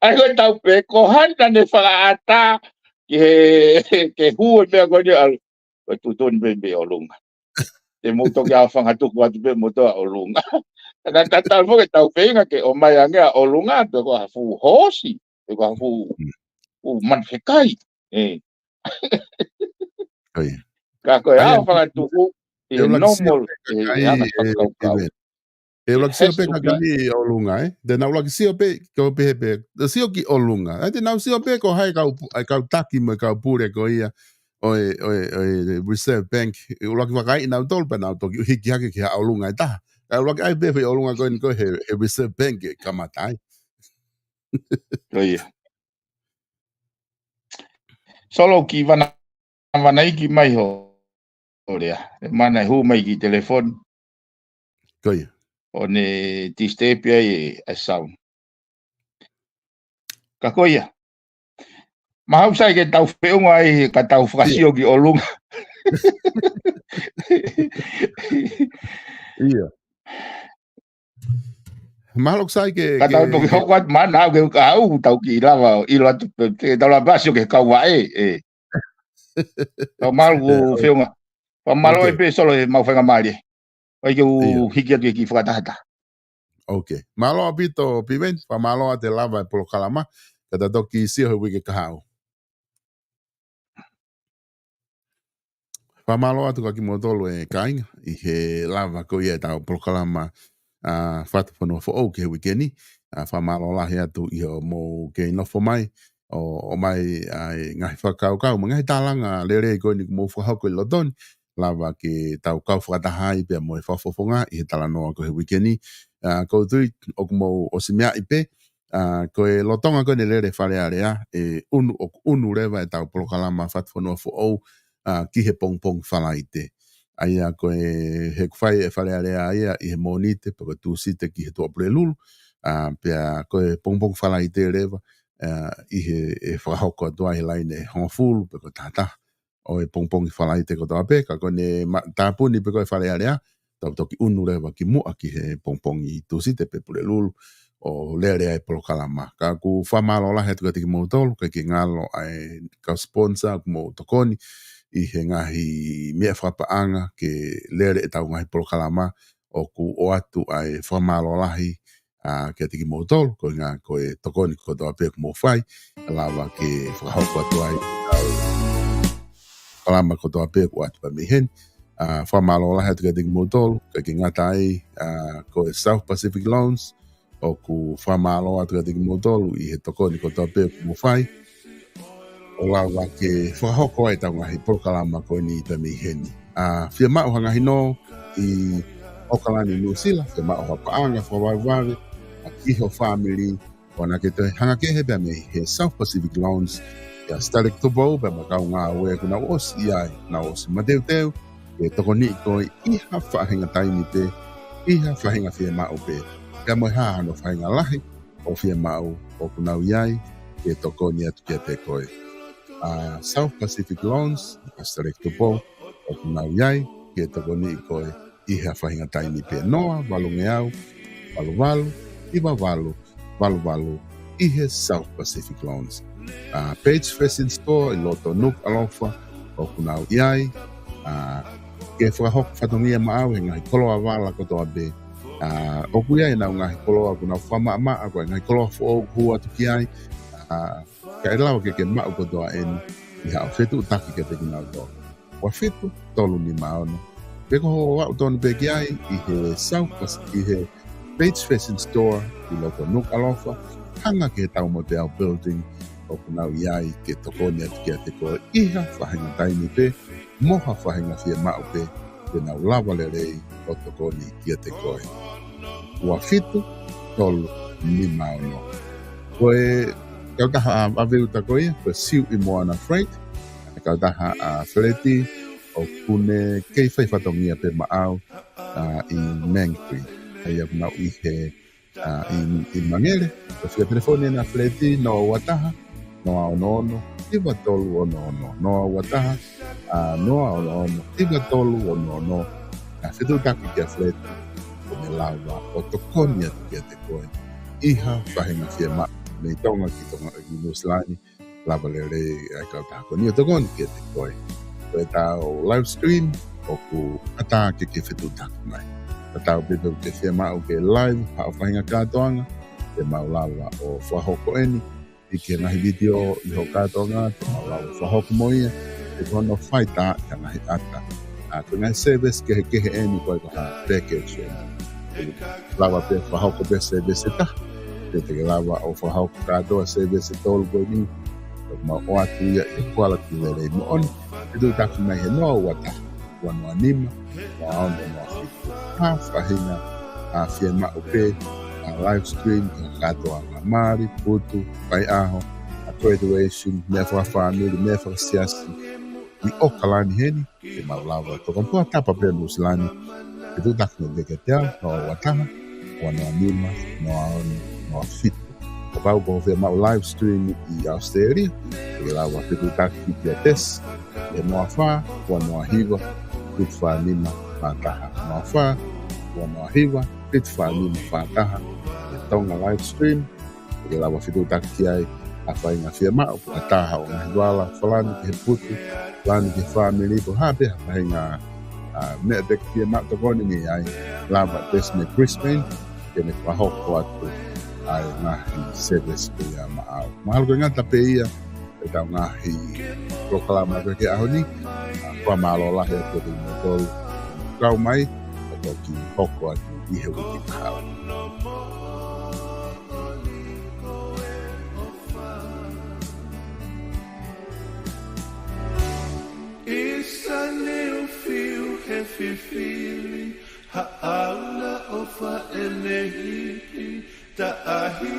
ʻAi ko e tau pē, ko hai naʻa ne fakaʻatā ki he, ke hū e meʻa ko eni ʻalu. Ko e tuʻutuʻuni pē mei ʻolunga. Te mou toki ʻaofangatuku atu pē mou toa ʻolunga. Naʻa tatau foki e tau feinga ke ʻomai ange ʻa ʻolunga, pe ko ha fuʻu hoosi, pe ko ha fuʻu, fuʻu manufekai. Ē. Ko ia. Ka ko e ʻaofangatuku, ʻe normal, ʻe, ʻe hanga fakakaukau. ʻE ʻuluaki sio pē ka kini ʻolunga, ē? Te nau ʻuluaki sio pē, ko pē he pē, te sio ki ʻolunga. ʻE te nau sio pē ko hai kau pu-, ʻa e kau taki mo e kau pule ko ia ʻo e, ʻo e, ʻo e Reserve Bank. ʻE ʻuluaki vakaiʻi nautolu pē nau toki hiki hake ki ha ʻolunga ʻe taha. ʻE ʻuluaki ʻai pē foʻi ʻolunga ko eni ko he, he Reserve Bank ʻe kamata ai. Ko ia. Solo ki vana, vana iki mai ho, ʻo lea. ʻE mana e hū mai ki telefoni. Ko ia. ʻO ne disturb ai e, e sound. Ka ko ia. Mahalo sai ke tau feʻunga ai ka tau fakasio ki ʻolunga. Ia. Mahalo sai ke, ka tau toki hoko atu mana au ke ka au tau ki lava ʻilo atu pe, te tau lava sio ke kau vaʻe, ē. Tau mahalo ku feʻunga. Fakamālō e pē Solo e mau faingamālie. ʻOi ke u hiki atu e kiʻi fakatahataha. Ok. Mālō ʻaupito, Piveni, fakamālō ʻa e lava e polokalama, ka ta toki sio he uike kahaʻu. Fakamālō atu kia kimoutolu e kāinga, ʻi he lava ko ia e tau polokalama, ʻa, Fatufonua Foʻou ki he uike ni, ʻa, fakamālō lahi atu ʻi hoʻomou kei nofo mai, ʻo, ʻomai ʻa e ngaahi fakakaukau, mo e ngaahi tālanga lelei ko eni kuo mou fakahoko ʻi loto ni, lava ke tau kau fakataha ai pea mo e fakafofonga ʻi he talanoa ko e he uike ni. ʻA, ʻoku ou tui, ʻoku mou ʻosi meaʻi pē, ʻa, ko e lolotonga ko eni e lele Fale Alea, ʻe ʻunu ʻoku ʻunu leva e tau polokalama Fatufonua Foʻou, ʻa, ki he pongipongi Falaite. ʻA ia ko e, he ʻoku fai e Fale Alea ia ʻi he Mōnite pe ko e Tūsite ki he Tuʻapulelulu, ʻa, pea ko e pongipongi Falaite leva, ʻa, ʻi he, ʻe fakahoko atu ai he laine ʻe hongofulu pe ko e tahataha ʻo e pongipongi Falaite kotoa pē, ka ko ʻene ma-, tāpuni pē ko e Fale Alea, tau toki ʻunu leva ki muʻa ki he pongipongi Tūsite pe Pulelulu ʻo lele ai e polokalama. Ka ʻoku fakamālō lahi atu kiate kimoutolu, ʻikai ke ngalo ʻa e kau sponsor ʻoku mou tokoni ʻi he ngaahi meʻa fakapaʻanga ke lele ʻetau ngaahi polokalama, ʻoku ʻoatu ʻa e fakamālō lahi, ʻa, kiate kimoutolu, koeʻuhinga ko e tokoni kotoa pē ʻoku mou fai, lava ke fakahoko atu ai ʻetau polokalama kotoa pē ʻoku ʻoatu pē mei heni. ʻA, fakamālō lahi atu kiate kimoutolu, ʻikai ke ngata ai, ʻa, ko e South Pacific Loans, ʻoku fakamālō atu kiate kimoutolu ʻi he tokoni kotoa pē ʻoku mou fai, ʻo lava ke fakahoko ai ʻetau ngaahi polokalama ko eni pē mei heni. ʻA, fiemaʻu ha ngaahi nō ʻi ʻOkalani, Nuʻusila, fiemaʻu ha paʻanga fakavavevave, ʻa, ki ho fāmili, ʻoua naʻa ke toe hanga kehe pē mei he South Pacific Loans, ʻia Starlek Tupou pea mo e kau ngāue ʻoku nau ʻosi ʻi ai, nau ʻosi mateuteu ke tokoniʻi koe ʻi ha faʻahinga taimi pē, ʻi ha faʻahinga fiemaʻu pē, pea mo e hā hano faʻahinga lahi ʻo e fiemaʻu, ʻoku nau ʻi ai ke tokoni atu kiate koe. ʻA, South Pacific Loans, ʻa Starlek Tupou, ʻoku nau ʻi ai ke tokoniʻi koe ʻi ha faʻahinga taimi pē. Noa valungeau, valu valu, hiva valu, valu valu, ʻi he South Pacific Loans. ʻA, Page Fashion Store ʻi loto Nukuʻalofa, ʻoku nau ʻi ai, ʻa, ke fakahoko fatongia maʻau he ngaahi koloa vala kotoa pē. ʻA, ʻoku ʻi ai ʻenau ngaahi koloa ʻoku nau fakamaʻamaʻa, ko e ngaahi koloa foʻou ʻoku hū atu ki ai. ʻA, ka ʻe lava ke ke maʻu kotoa eni ʻi haʻo fetuʻutaki kiate kinautolu. Ua fitu tolu nima ono. Pe ko hoʻo aʻu tonu pē ki ai ʻi he South Pas-, ʻi he Page Fashion Store ʻi loto Nukuʻalofa, hanga ki he Taumotu Building, ʻoku nau ʻi ai ke tokoni atu kiate koe ʻi ha faʻahinga taimi pē, mo ha faʻahinga fiemaʻu pē, te nau lava lelei ʻo tokoni kiate koe. Ua fitu tolu nima ono. Ko e kautaha ʻa, ʻa Veuta ko ia, ko e Siuʻi Moana Freight, ʻa e kautaha ʻa Feleti, ʻoku ne kei fai fatongia pē maʻau, ʻa, ʻi Mangere. ʻA ia ʻoku nau ʻi he, ʻa, ʻi, ʻi Mangere, ko e fika telefoni ena ʻa Feleti, noa ua taha, noa ono ono, hiva tolu ono ono, noa ua taha, ʻa, noa ono ono, hiva tolu ono ono, ʻa, fetuʻutaki kia Feleti, ko e lava ʻo tokoni atu kiate koe ʻi ha faʻahinga fiemaʻu mei Tonga ki Tonga ki Nuʻusila ni, lava lelei ʻa e kautaha ko eni ʻo tokoni kiate koe. Ko ʻetau live stream ʻoku ʻatā ke ke fetuʻutaki mai. Tatau pē pe ʻoku ke fiemaʻu ke live haʻo faʻahinga kātoanga, te mau lava ʻo fakahoko eni, ʻi he ngaahi vitiō ʻi hoʻo kātoanga, te mau lava ʻo fakahoko mo ia, ʻi hono fai tā ʻi ha ngaahi ʻata. ʻA, ko e ngaahi service kehekehe eni, ko e ko ha package eni. Lava pē fakahoko pē service ʻe taha, te te ke lava ʻo fakahoko kātoa service ʻe tolu ko eni, ʻoku mau ʻoatu ia ʻi he quality lelei moʻoni. Fetuʻutaki mai he noa ua taha, ua noa nima, noa ono noa fitu. Ha faʻahinga ʻa e fiemaʻu pē, ʻa e live stream, kātoanga, mali, putu, faiʻaho, ʻa e graduation, meʻa fakafāmili, meʻa fakasiasi, ʻi ʻOkalani heni, te mau lava ʻo tokoni. Pe ko ha tapa pē Nuʻusila ni, fetuʻutaki mai pē kiate au, noa ua taha, ua noa nima, noa ono noa fitu. Kapau ʻoku ke fiemaʻu live stream ʻi ʻAositelēlia, te ke lava fetuʻutaki kia Tess, ʻi he noa fā, ua noa hiva, fitu fā nima fā taha, noa fā, ua noa hiva, fitu fā nima fā taha, ʻi he Tonga live stream, te ke lava fetuʻutaki ai ʻa e faʻahinga fiemaʻu, ʻa e taha ʻo e ngaahi vala, falani ki he putu, falani ki he fāmili, pe ko e hā pē ha faʻahinga, ʻa, meʻa te ke fiemaʻu tokoni mei ai, lava Tess mei Brisbane, ke ne fakahoko atu ʻa e ngaahi service ko ia maʻau. Mahalo ko e ngata pē ia ʻetau ngaahi polokalama ko ē ki he ʻaho ni, ʻa, fakamālō lahi atu kiate kimoutolu, kau mai, ʻo toki hoko atu ʻi he uike kahaʻu. Isa ni u fiu he fifili, haʻauna ʻo faʻelehipi, taʻahi